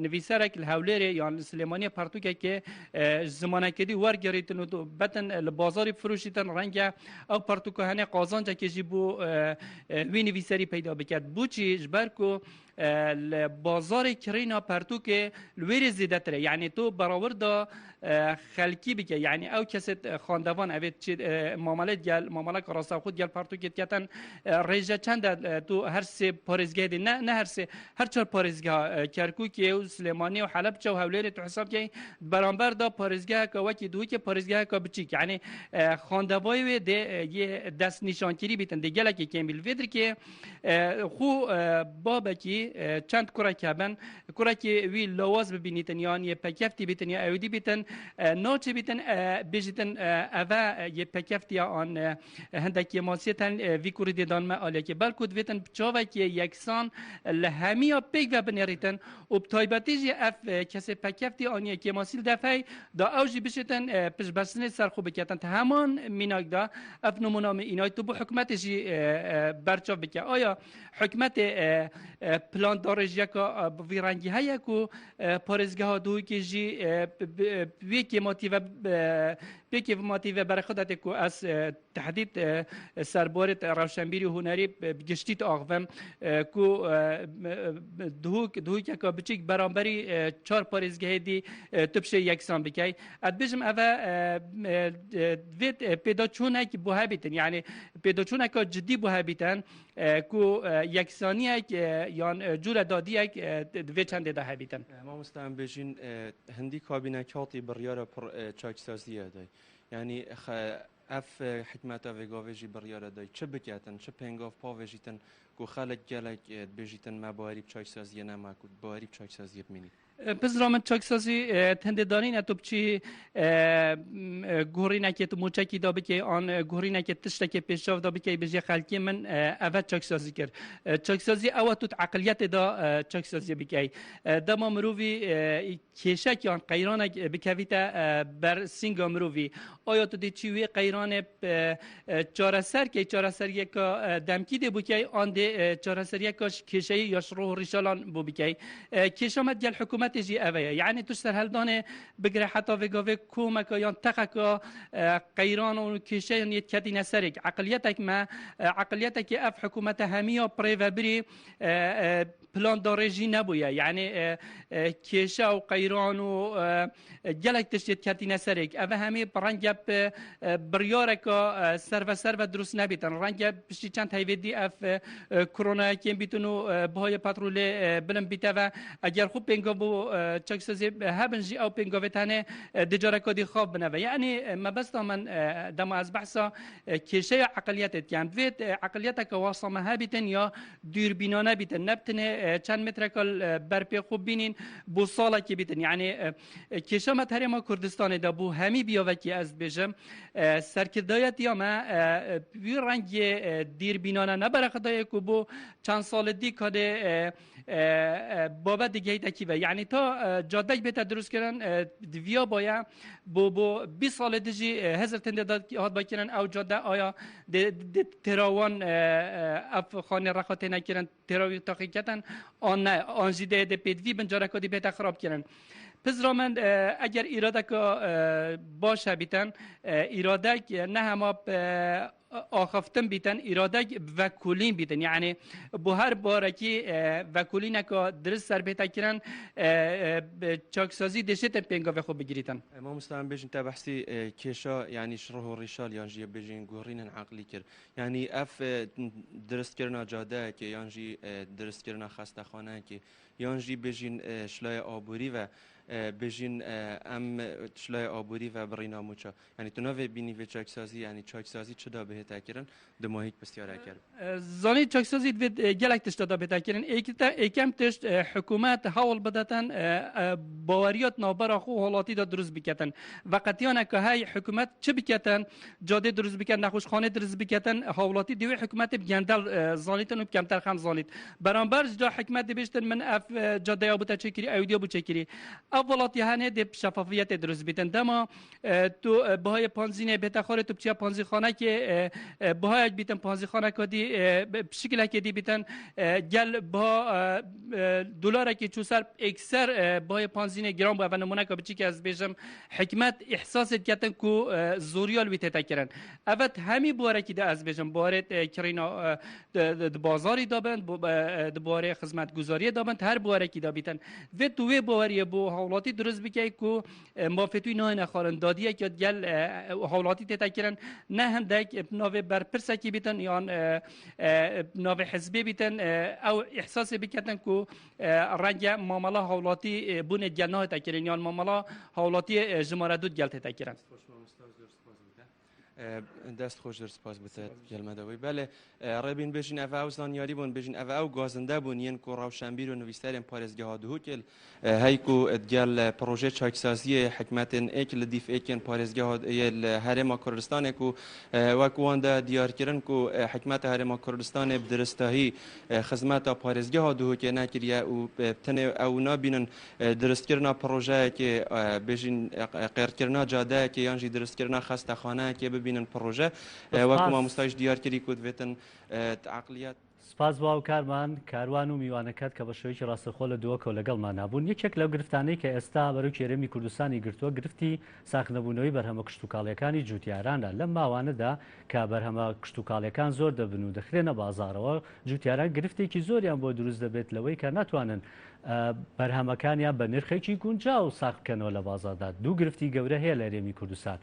nivîserek li Hewlêrê yan li Silêmaniyê pertûkekê ji zimanekê dî wergerîtin û betin li bazarê firoşîtin renge ew pertûka hene qazancekê jî bo wî nivîserî peyda biket. Boçî ji ber ku Li bazarê kirîna pertûkê li wêrê zêdetir e. Yanî tu berawirda xelkî bike. Yanî ew kesê xandevan evê çi mamele gel mameleka rastewxwe gel pertûkê diketin rêje çend e tu her sê parêzgehê dê ne ne her sê her çar parêzgeha Kerkûkê û Silêmaniyê û Helebçe û Hewlêrê tu hesab key beramber da parêzgeheka wekî Duhokê parêzgeheka biçîk. Yanî xandevayê wê dê yê destnîşankirî bîtin dê gelekî kêm bî. Li vê dirkê Xwe babekî çend kurek hebin, kurekî wî lawaz bibînîtin yan yê pekeftî bîtin ya ewdî bîtin, naçê bîtin bêjîtin eve yê pekeftî ya an hindek kêmasiyê ten vî kurî dê dan me aliyekê. Belku divêtin bi çavekî yeksan li hemiya pêk ve binêrîtin û bi taybetî jî ev kesê pekeftî an yê kêmasî li defey da ew jî bişêtin piştbestinê ser xwe biketin. Di heman mînak de ev nimûna min înay tu bo hikûmetê jî berçav bike. Aya hikûmetê plandarêjiyeka bi vî rengî heye ku parêzgeha Duhokê jî wê kêmatî ve pê kêmatî ve berê xwe de tê ku ez Tehdîd serborê rewşenbîrî û hunerî bi giştî diaxivim ku Duhok Duhokeka biçîk beramberî çar parêzgehê dî tu bişê yeksan bikey. Ez dibêjim ev e vê pêdaçûnek bo hebîtin yanî pêdaçûneka cidî bo hebîtin ku yeksaniyek yan cûre dadiyek di vê çendê de hebîtin. Mamosta em bêjin hindî kabîne katî biryara pir çaksaziyê day. Yanî Ev hikmeta vê gavê jî biryara day çi biketin, çi pêngav pavêjîtin ku xelk gelek dibêjîtin me barî bi çaksaziyê nema ku barî bi çaksaziyê bimînî. Pizra min çaksazî tendê danîn e tu biçî guherînekê tu mûçekî da bikey an guherînekê tiştekê pêşav da bikey bijê xelkê min eve çaksazî kir. Çaksazî ew e tu di eqliyetê da çaksaziyê bikey. Dema mirovî Kêşek yan qeyranek bikevîte ber sînga mirovî. Aya tu dê çî wê qeyranê çareser key, çareseriyeka demkî dê bikey an dê çareseriyeka ji kêşeyî ya ji ruh û rîşalan bo bikey. Kêşa me digel hikûmetê jî ev e. Yanî tu ji serhildanê bigire heta vê gavê komeka yan teqeka qeyran û kêşeyan yê diketîne serêk. Eqiliyetek me, eqiliyetekê ev hikûmete hemiya birêvebirî Plan darêjî nebûye. Yanî kêşe û qeyran û gelek tişt diketîne serêk. Ev hemî bi renge biryareka serve serve dirust nebîtin. Renge piştî çend heyvê dî ev koronaya kêm bîtin û bihayê petrolê bilind bîte ve eger xwe pêngav bo çaksazê hebin jî ew pêngavê tenê di careka dî xav bineve. Yanî mebesta min dema ez behsa kêşeya eqiliyetê dikem. Divê eqiliyeteke wasa me hebîtin ya Dûrbînane bîtin ne bi tenê çend metreka ber pê xwe bînîn bo salekê bîtin. Yanî kêşa me di Herêma Kurdistanê de bû hemî biyavekî ez dibêjim serkirdayetiya me wî rengê dîrbînane ne berexidaye ku bo çend salê dî ka dê بابەت دگەیتە کی بە یعنی تا جادەک بێتە دروستکردن دڤیا بایە بۆ بۆ 20 ساڵ دژی هزر تندە هات بکردن ئەو جادە ئایا تێراوان ئەف خانێ ڕەخا تێنەکردن تێراوی تاقیکەتن ئان نه ئانژی دێ دێ پێدوی بن جارەکە دی بێتە خراپ کردن پزرا من ئەگەر ئیرادەکە باش هەبیتن ئیرادەک نه هەما ئاخفتن بیتن ئیرادەک ڤەکولین بیتن یعنی بۆ هەر بارەکی ڤەکولینەکە درست سەر بێتە کرن چاکسازی دەشێتن پێنگاوێ خۆ بگریتن. مامۆستا ئەم بێژین تا بەحسی کێشە یانی شڕه و ڕیشال یان ژیە بێژین گۆڕینن عەقلی کرد یانی ئەف درستکردنا جادەیەکێ یان ژی درستکردنا خەستەخانەیەکێ یان ژی بێژین شلای ئابووری و بێژین ئەم شلای ئابووری و بڕینا موچە یانی تو ناوێ بینی وێ چاکسازی یانی چاکسازی چ دا بهێتە کردن دماهیک پرسیارە کرد. زانی چاکسازی دوێت گەلەک تشتە دا بێتە کردن ئێکەم تشت حکوومەت هەوڵ بدەتن باوەریات ناوبەرا خۆ هۆڵاتی دا دروست بکەتن وەقەتیانە کە هەی حکوومەت چ بکەتن جادێ دروست بکەن نەخۆشخانێ دروست بکەتن هاوڵاتی دوێ حکوومەت بگەندەڵ زانیتن و کەمتەر خەم زانیت بەرامبەر جدا حکومەت دەبێشتن من ئەف جادەیا بوتە چێکری ئەودیا بوو چێکری ئەو وڵاتی هەنێ دێ شەفافیەتێ دروست بیتن دەما تو بهای پانزینێ بێتە خۆرێ تو بچیە پانزیخانەکێ بهایەک بیتن پانزیخانەکە دی شکلێکی دی بیتن گەل بها دلارێکی چوو سەر ئێکسەر بهای پانزینێ گران بوو ئەڤە نمونەکە بچی کە ez بێژم حکمت ئیحساسێت کەتن کو زۆریال وی تێتە کردن ئەڤەت هەمی بوارێکی دا ez بێژم بوارێت کڕینا د بازاری دابند د بوارێ خزمەتگوزاریە دابند هەر بوارێکی دابیتن vê tu wê baweriyê bo hawlatî درست bikey ku مافê توی نایەنە خوارن دادیەکە گەل هاوڵاتی تێتە کردن نە هەندێک ناوێ بەرپرسێکی بیتن یان ناوێ حزبێ بیتن ئەو ئیحساسی بکەتن کو ڕەنگە مامەڵە هاوڵاتی بوونێت گەل نایەتە کردن یان مامەڵە هاوڵاتی ژمارە دوو گەل تێتە کردن. دەست خۆش زۆر سپاس بۆ گەلمەدەوەی بەلێ ڕێبین بێژین ئەڤ ئەو زانیاری بوون بێژین ئەڤ ئەو گازندە بوون yên ku rewşenbîr û nivîserên parêzgeha Duhokê hey ku gel proje çaksaziyê hikmetên êk li dîf êkên parêzgeha yê li Herêma Kurdistanê ku wek wan de diyarkirin ku hikmeta Herêma Kurdistanê bi diristahî xizmeta parêzgeha Duhokê nekiriye û tenê ew nabînin Dirustkirina projeyekê bêjîn qêrkirina cadeyekê yan jî dirustkirina xestexaneyekê bibînin proje. Wek mamostayîş diyar kirî ku divêtin eqliyet. سپاس بۆ هاوکارمان کاروان و میوانەکەت کە بە شێوەیەکی ڕاستەوخۆ لە دووەکەوە لەگەڵمانا بوون. یەکێک لەو گرفتانەی کە ئێستا بەرۆکی هەرێمی کوردستانی گرتووە گرفتی ساغنەبوونەوەی بەرهەمە کشتوکاڵییەکانی جووتیارانە. لەم ماوانەدا کە بەرهەمە کشتوکاڵییەکان زۆر دەبن و دەخرێنە بازاڕەوە جووتیاران گرفتێکی زۆریان بۆ دروست دەبێت لەوەی کە ناتوانن بەرهەمەکانیان بە نرخێکی گونجاو ساغ بکەنەوە لە بازاڕدا. دوو گرفتی گەورە هەیە لە هەرێمی کوردستان.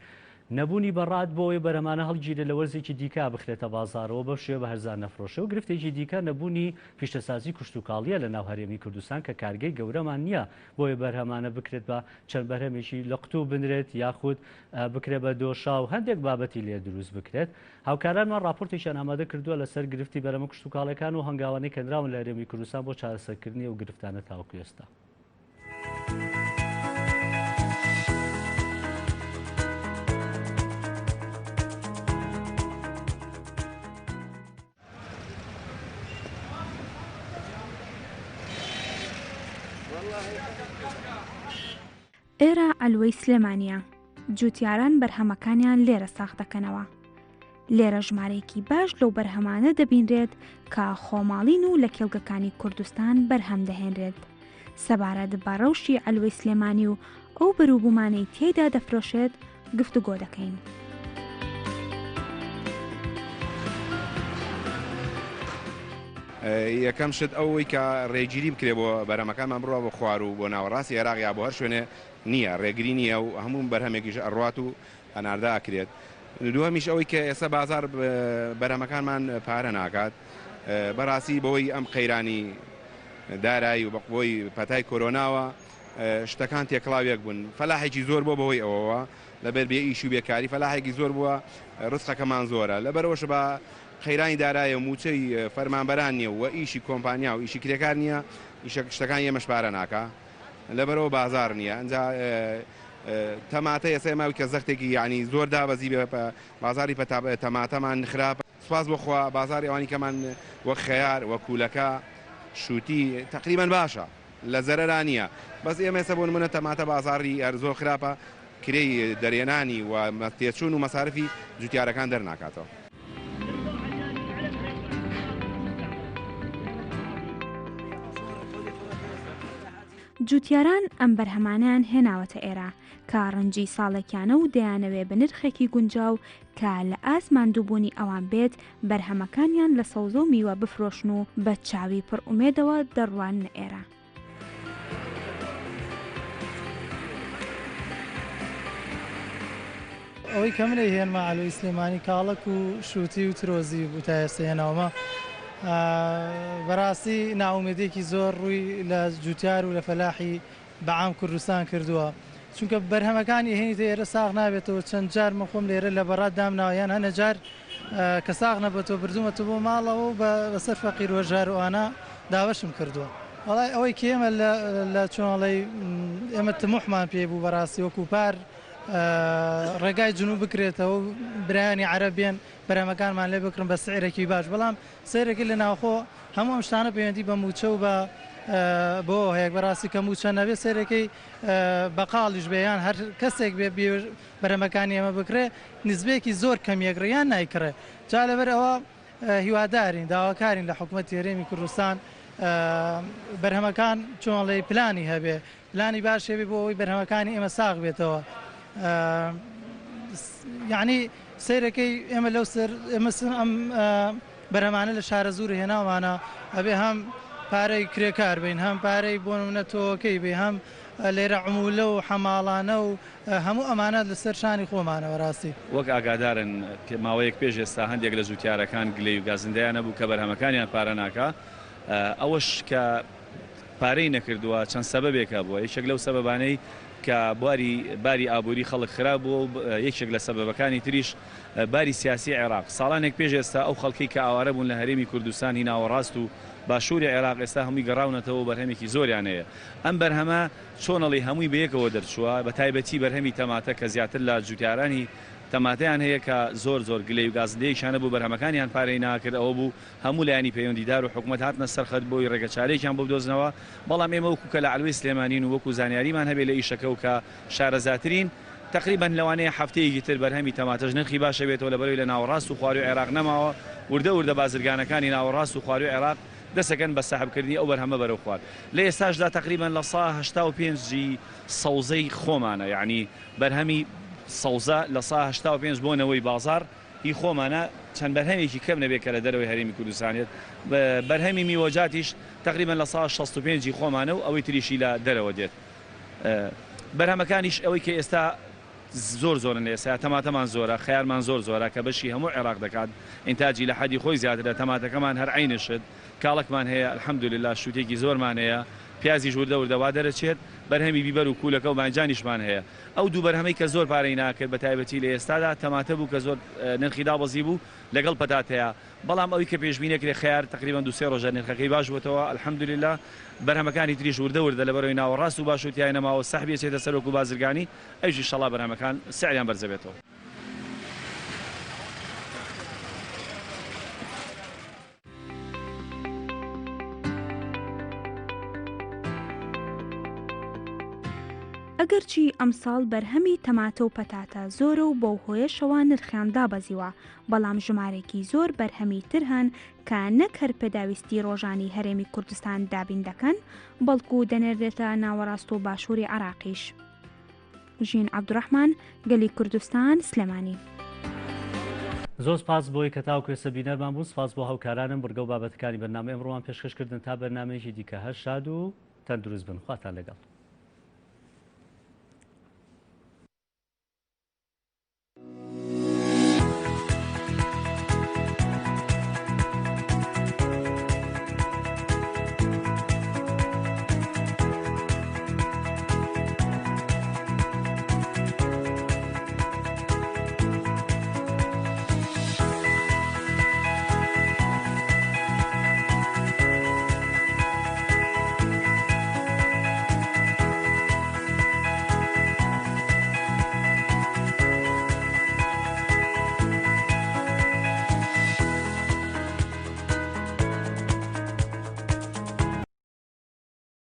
نەبوونی بەڕاد بۆ ئەوەی بەرهەمانە هەڵگیرێت لە وەرزێکی دیکە بخرێتە بازاڕەوە بەو شێوە بە هەرزان نەفرۆشێ و گرفتێکی دیکە نەبوونی پیشەسازی کشتوکاڵییە لە ناو هەرێمی کوردستان کە کارگەی گەورەمان نییە بۆیە بەرهەمانە بکرێت بە چەند بەرهەمێکی لە قوتوو بنرێت یاخود بکرێت بە دۆشاو هەندێک بابەتی لێ دروست بکرێت. هاوکارانمان ڕاپۆرتێکیان ئامادە کردووە لەسەر گرفتی بەرهەمە کشتوکاڵیەکان و هەنگاوانەی کە نراون لە هەرێمی کوردستان بۆ چارەسەرکردنی ئەو گرفتانە تاوەکو ئێستا. ئێرە عەلوەی سلێمانییە، جووتیاران بەرهەمەکانیان لێرە ساغ دەکەنەوە. لێرە ژمارەیەکی باش لەو بەرهەمانە دەبینرێت کە خۆماڵین و لە کێڵگەکانی کوردستان بەرهەم دەهێنرێت. سەبارەت بە ڕەوشی عەلوەی سلێمانی و ئەو بەروبوومانەی تیایدا دەفرۆشێت گفتوگۆ دەکەین. یەکەم شت ئەوەی کە ڕێگیری بکرێ بۆ بەرهەمەکانمان بڕوا بۆ خوار و بۆ ناوەڕاستی عێراق یا بۆ هەر شوێنێ نییە، ڕێگری نییە و هەموو بەرهەمێکیش ئەڕوات و هەناردە ئەکرێت. دووەمیش ئەوەی کە ئێستا بازاڕ بەرهەمەکانمان پارە ناکات بەڕاستی بەهۆی ئەم قەیرانی دارایی و بەهۆی پەتای کۆرۆناوە شتەکان تێکڵاویەک بوون فەلاحێکی زۆر بۆ بەهۆی ئەوەوە لەبەر بێ ئیش و بێکاری فەلاحێکی زۆر بووە ڕزقەکەمان زۆرە لەبەرئەوەش بە قەیرانی دارایە و مووچەی فەرمانبەران نییە و ئیشی کۆمپانیا و ئیشی کرێکار نییە ئیشە شتەکانی ئێمەش پارە ناکا لەبەرئەوە بازاڕ نییە ئینجا تەماتە ئێستا ئێمە کە زەختێکی یانی زۆر دابەزی بێ بازاڕی تەماتەمان خراپە سوپاس بۆ خوا بازاڕی ئەوانی کەمان وەک خەیار وەک کوولەکە. شووتی تەقریبەن باشە لە زەرەرا نییە بەس ئێمە ئێستا بۆ نمونە تەماتە بازاڕی هەر زۆر خراپە کرێی دەرێنانی و تێچوون و مەسارفی جوتیارەکان دەرناکاتەوە. جوتیاران ئەم بەرهەمانەیان هێناوەتە ئێرە کە ڕەنجی ساڵێکیانە و دەیانەوێ بە نرخێکی گونجاو کە لە ئاست ماندووبوونی ئەوان بێت بەرهەمەکانیان لە سەوزە و میوە بفرۆشن و بە چاوی پڕ ئومێدەوە دەڕواننە ئێرە. ئەوەی کە من ئەیهێنمە عەلوەی سلێمانی کاڵەک و شووتی و ترۆزی بوو تا ئێستا هێناومە بەڕاستی نائومێدیەکی زۆر ڕووی لە جوتیار و لە فەلاحی بە عام کوردستان کردووە چونکە بەرهەمەکانی ئەهێنیتە ئێرە ساغ نابێتەوە چەند جار من خۆم لێرە لە بەڕاد دامناوە یان هەنە جار کە ساغ نەبێتەوە بردومەتەوە بۆ ماڵەوە و بەسەر فەقیر و هەژار و ئەوانە دابەشم کردووە وەڵای ئەوەی کە ئێمە لە چۆنڵەی ئێمە تموحمان پێی بوو بەڕاستی وەکو پار ڕێگای جنوب بکرێتەوە و برایانی عەرەب بێن بەرهەمەکانمان لێ بکڕن بە سعرێکی باش بەڵام سەیرەکەی لە ناوخۆ هەموو ئەم شتانە پەیوەندی بە مووچە و بە بۆ هەیە بەڕاستی کە مووچە نەبێ سەیرەکەی بەقاڵیش بێ یان هەر کەسێک بێ بەرهەمەکانی ئێمە بکڕێ نسبەیەکی زۆر کەم یەکڕێ یان نایکڕێ جا لەبەر ئەوە هیوادارین داواکارین لە حکومەتی هەرێمی کوردستان بەرهەمەکان چۆنڵێ پلانی هەبێ پلانی باش هەبێ بۆ ئەوەی بەرهەمەکانی ئێمە ساغ بێتەوە یعنی سەیرەکەی ئێمە لەو سەر ئێمە ئەم بەرهەمانە لە شارەزوور هێناومانە ئەبێ هەم پارەی کرێکار بین هەم پارەی بۆ نمونە تۆوەکەی بێ هەم لێرە عمولە و حەماڵانە و هەموو ئەمانە لەسەر شانی خۆمانە بەڕاستی. وەک ئاگادارن ماوەیەک پێش ئێستا هەندێک لە جوتیارەکان گلەی و گازندەیان هەبوو کە بەرهەمەکانیان پارە ناکا ئەوەش کە پارەی نەکردووە چەند سەبەبێک هەبووە یەکێک لەو سەبەبانەی کە بواری باری ئابووری خەڵک خراپ بووە و یەکێک لە سەبەبەکانی تریش باری سیاسی عێراق ساڵانێک پێش ئێستا ئەو خەڵکەی کە ئاوارە بوون لە هەرێمی کوردستانی ناوەڕاست و باشووری عێراق ئێستا هەمووی گەڕاونەتەوە و بەرهەمێکی زۆریان هەیە ئەم بەرهەمە چۆنەڵی هەمووی بەیەکەوە دەرچووە بە تایبەتی بەرهەمی تەماتە کە زیاتر لە جوتیارانی تەماتەیان هەیە کە زۆر زۆر گلەی و گازندەیەکیان هەبوو بەرهەمەکانیان پارەی ناکرد ئەوە بوو هەموو لایەنی پەیوەندیدار و حکومەت هاتنە سەر خەت بۆی ڕێگەچارەیەکیان بۆ بدۆزنەوە، بەڵام ئێمە وەکو کە لە عەلوەی سلێمانین و وەکو زانیاریمان هەبێ لە ئیشەکە و کە شارەزاترین، تەقریبەن لەوانەیە هەفتەیەکی تر بەرهەمی تەماتەش نرخی باش ئەبێتەوە لەبەرئەوەی لە ناوەڕاست و خواروی عێراق نەماوە، وردە وردە بازرگانەکانی ناوەڕاست و خواروی عێراق دەسەکەن بە سەحب کردنی ئەو بەرهەمە بەرەو خوار. لە ئێستاشدا تەقریبەن لە سا 85 ی سەوزەی خۆمانە یەعنی بەرهەمی سەوزە لە سا 85 بۆ نەوەی بازاڕ هی خۆمانە چەند بەرهەمێکی کەم نەبێت کە لە دەرەوەی هەرێمی کوردستان یەت، بەرهەمی میوەجاتیش تەقریبەن 65% ی خۆمانە و ئەوەی تریشی لە دەرەوە دێت. بەرهەمەکانیش ئەوەی کە ئێستا زۆر زۆرن لە ئێستا تەماتەمان زۆرە، خەیارمان زۆر زۆرە کە بەشی هەموو عێراق دەکات، ئینتاجی لە حەدی خۆی زیاترە، تەماتەکەمان هەر عەینە شت، کاڵەکمان هەیە الحمدللە شووتێکی زۆرمان هەیە، پیازیش وردە وردە وا دەرەچێت، بەرهەمی بیبەر و کوولەکە و باینجانیشمان هەیە. ئەو دوو بەرهەمەی کە زۆر پارەی ناکرد بە تایبەتی لە ئێستادا تەماتە بوو کە زۆر نرخی دابەزیبوو لەگەڵ پەتاتەیا بەڵام ئەوی کە پێشبینی ئەکرێ خەیار تەقریبەن دوو سێ ڕۆژە نرخەکەی باش بۆتەوە الحمدللە بەرهەمەکانی تریش وردە وردە لەبەرئەوەی ناوەڕاست و باشوور تیای نەماوە سەحبی ئەچێتە سەر وەکو بازرگانی ئەویش ئیشەڵا بەرهەمەکان سعریان بەرزەبێتەوە. ئەگەرچی ئەمساڵ بەرهەمی تەماتە و پەتاتە زۆرە و بەو هۆیەشەوە نرخیان دابەزیوە، بەڵام ژمارەیەکی زۆر بەرهەمی تر هەن کە نەک هەر پێداویستی ڕۆژانی هەرێمی کوردستان دابین دەکەن، بەڵکو دەنێردرێتە ناوەڕاست و باشووری عێراقیش. ژین عەبدوڕەحمان، گەلی کوردستان، سلێمانی. زۆر سپاس بۆی کە تاوەکو ئێستا بینەرمان بوون، سپاس بۆ هاوکارانم بڕگە و بابەتەکانی بەرنامەی ئەمڕۆمان پێشکەش کردن تا بەرنامەیەکی دیکە هەر شاد و تەندروست بن خواتان لەگەڵ.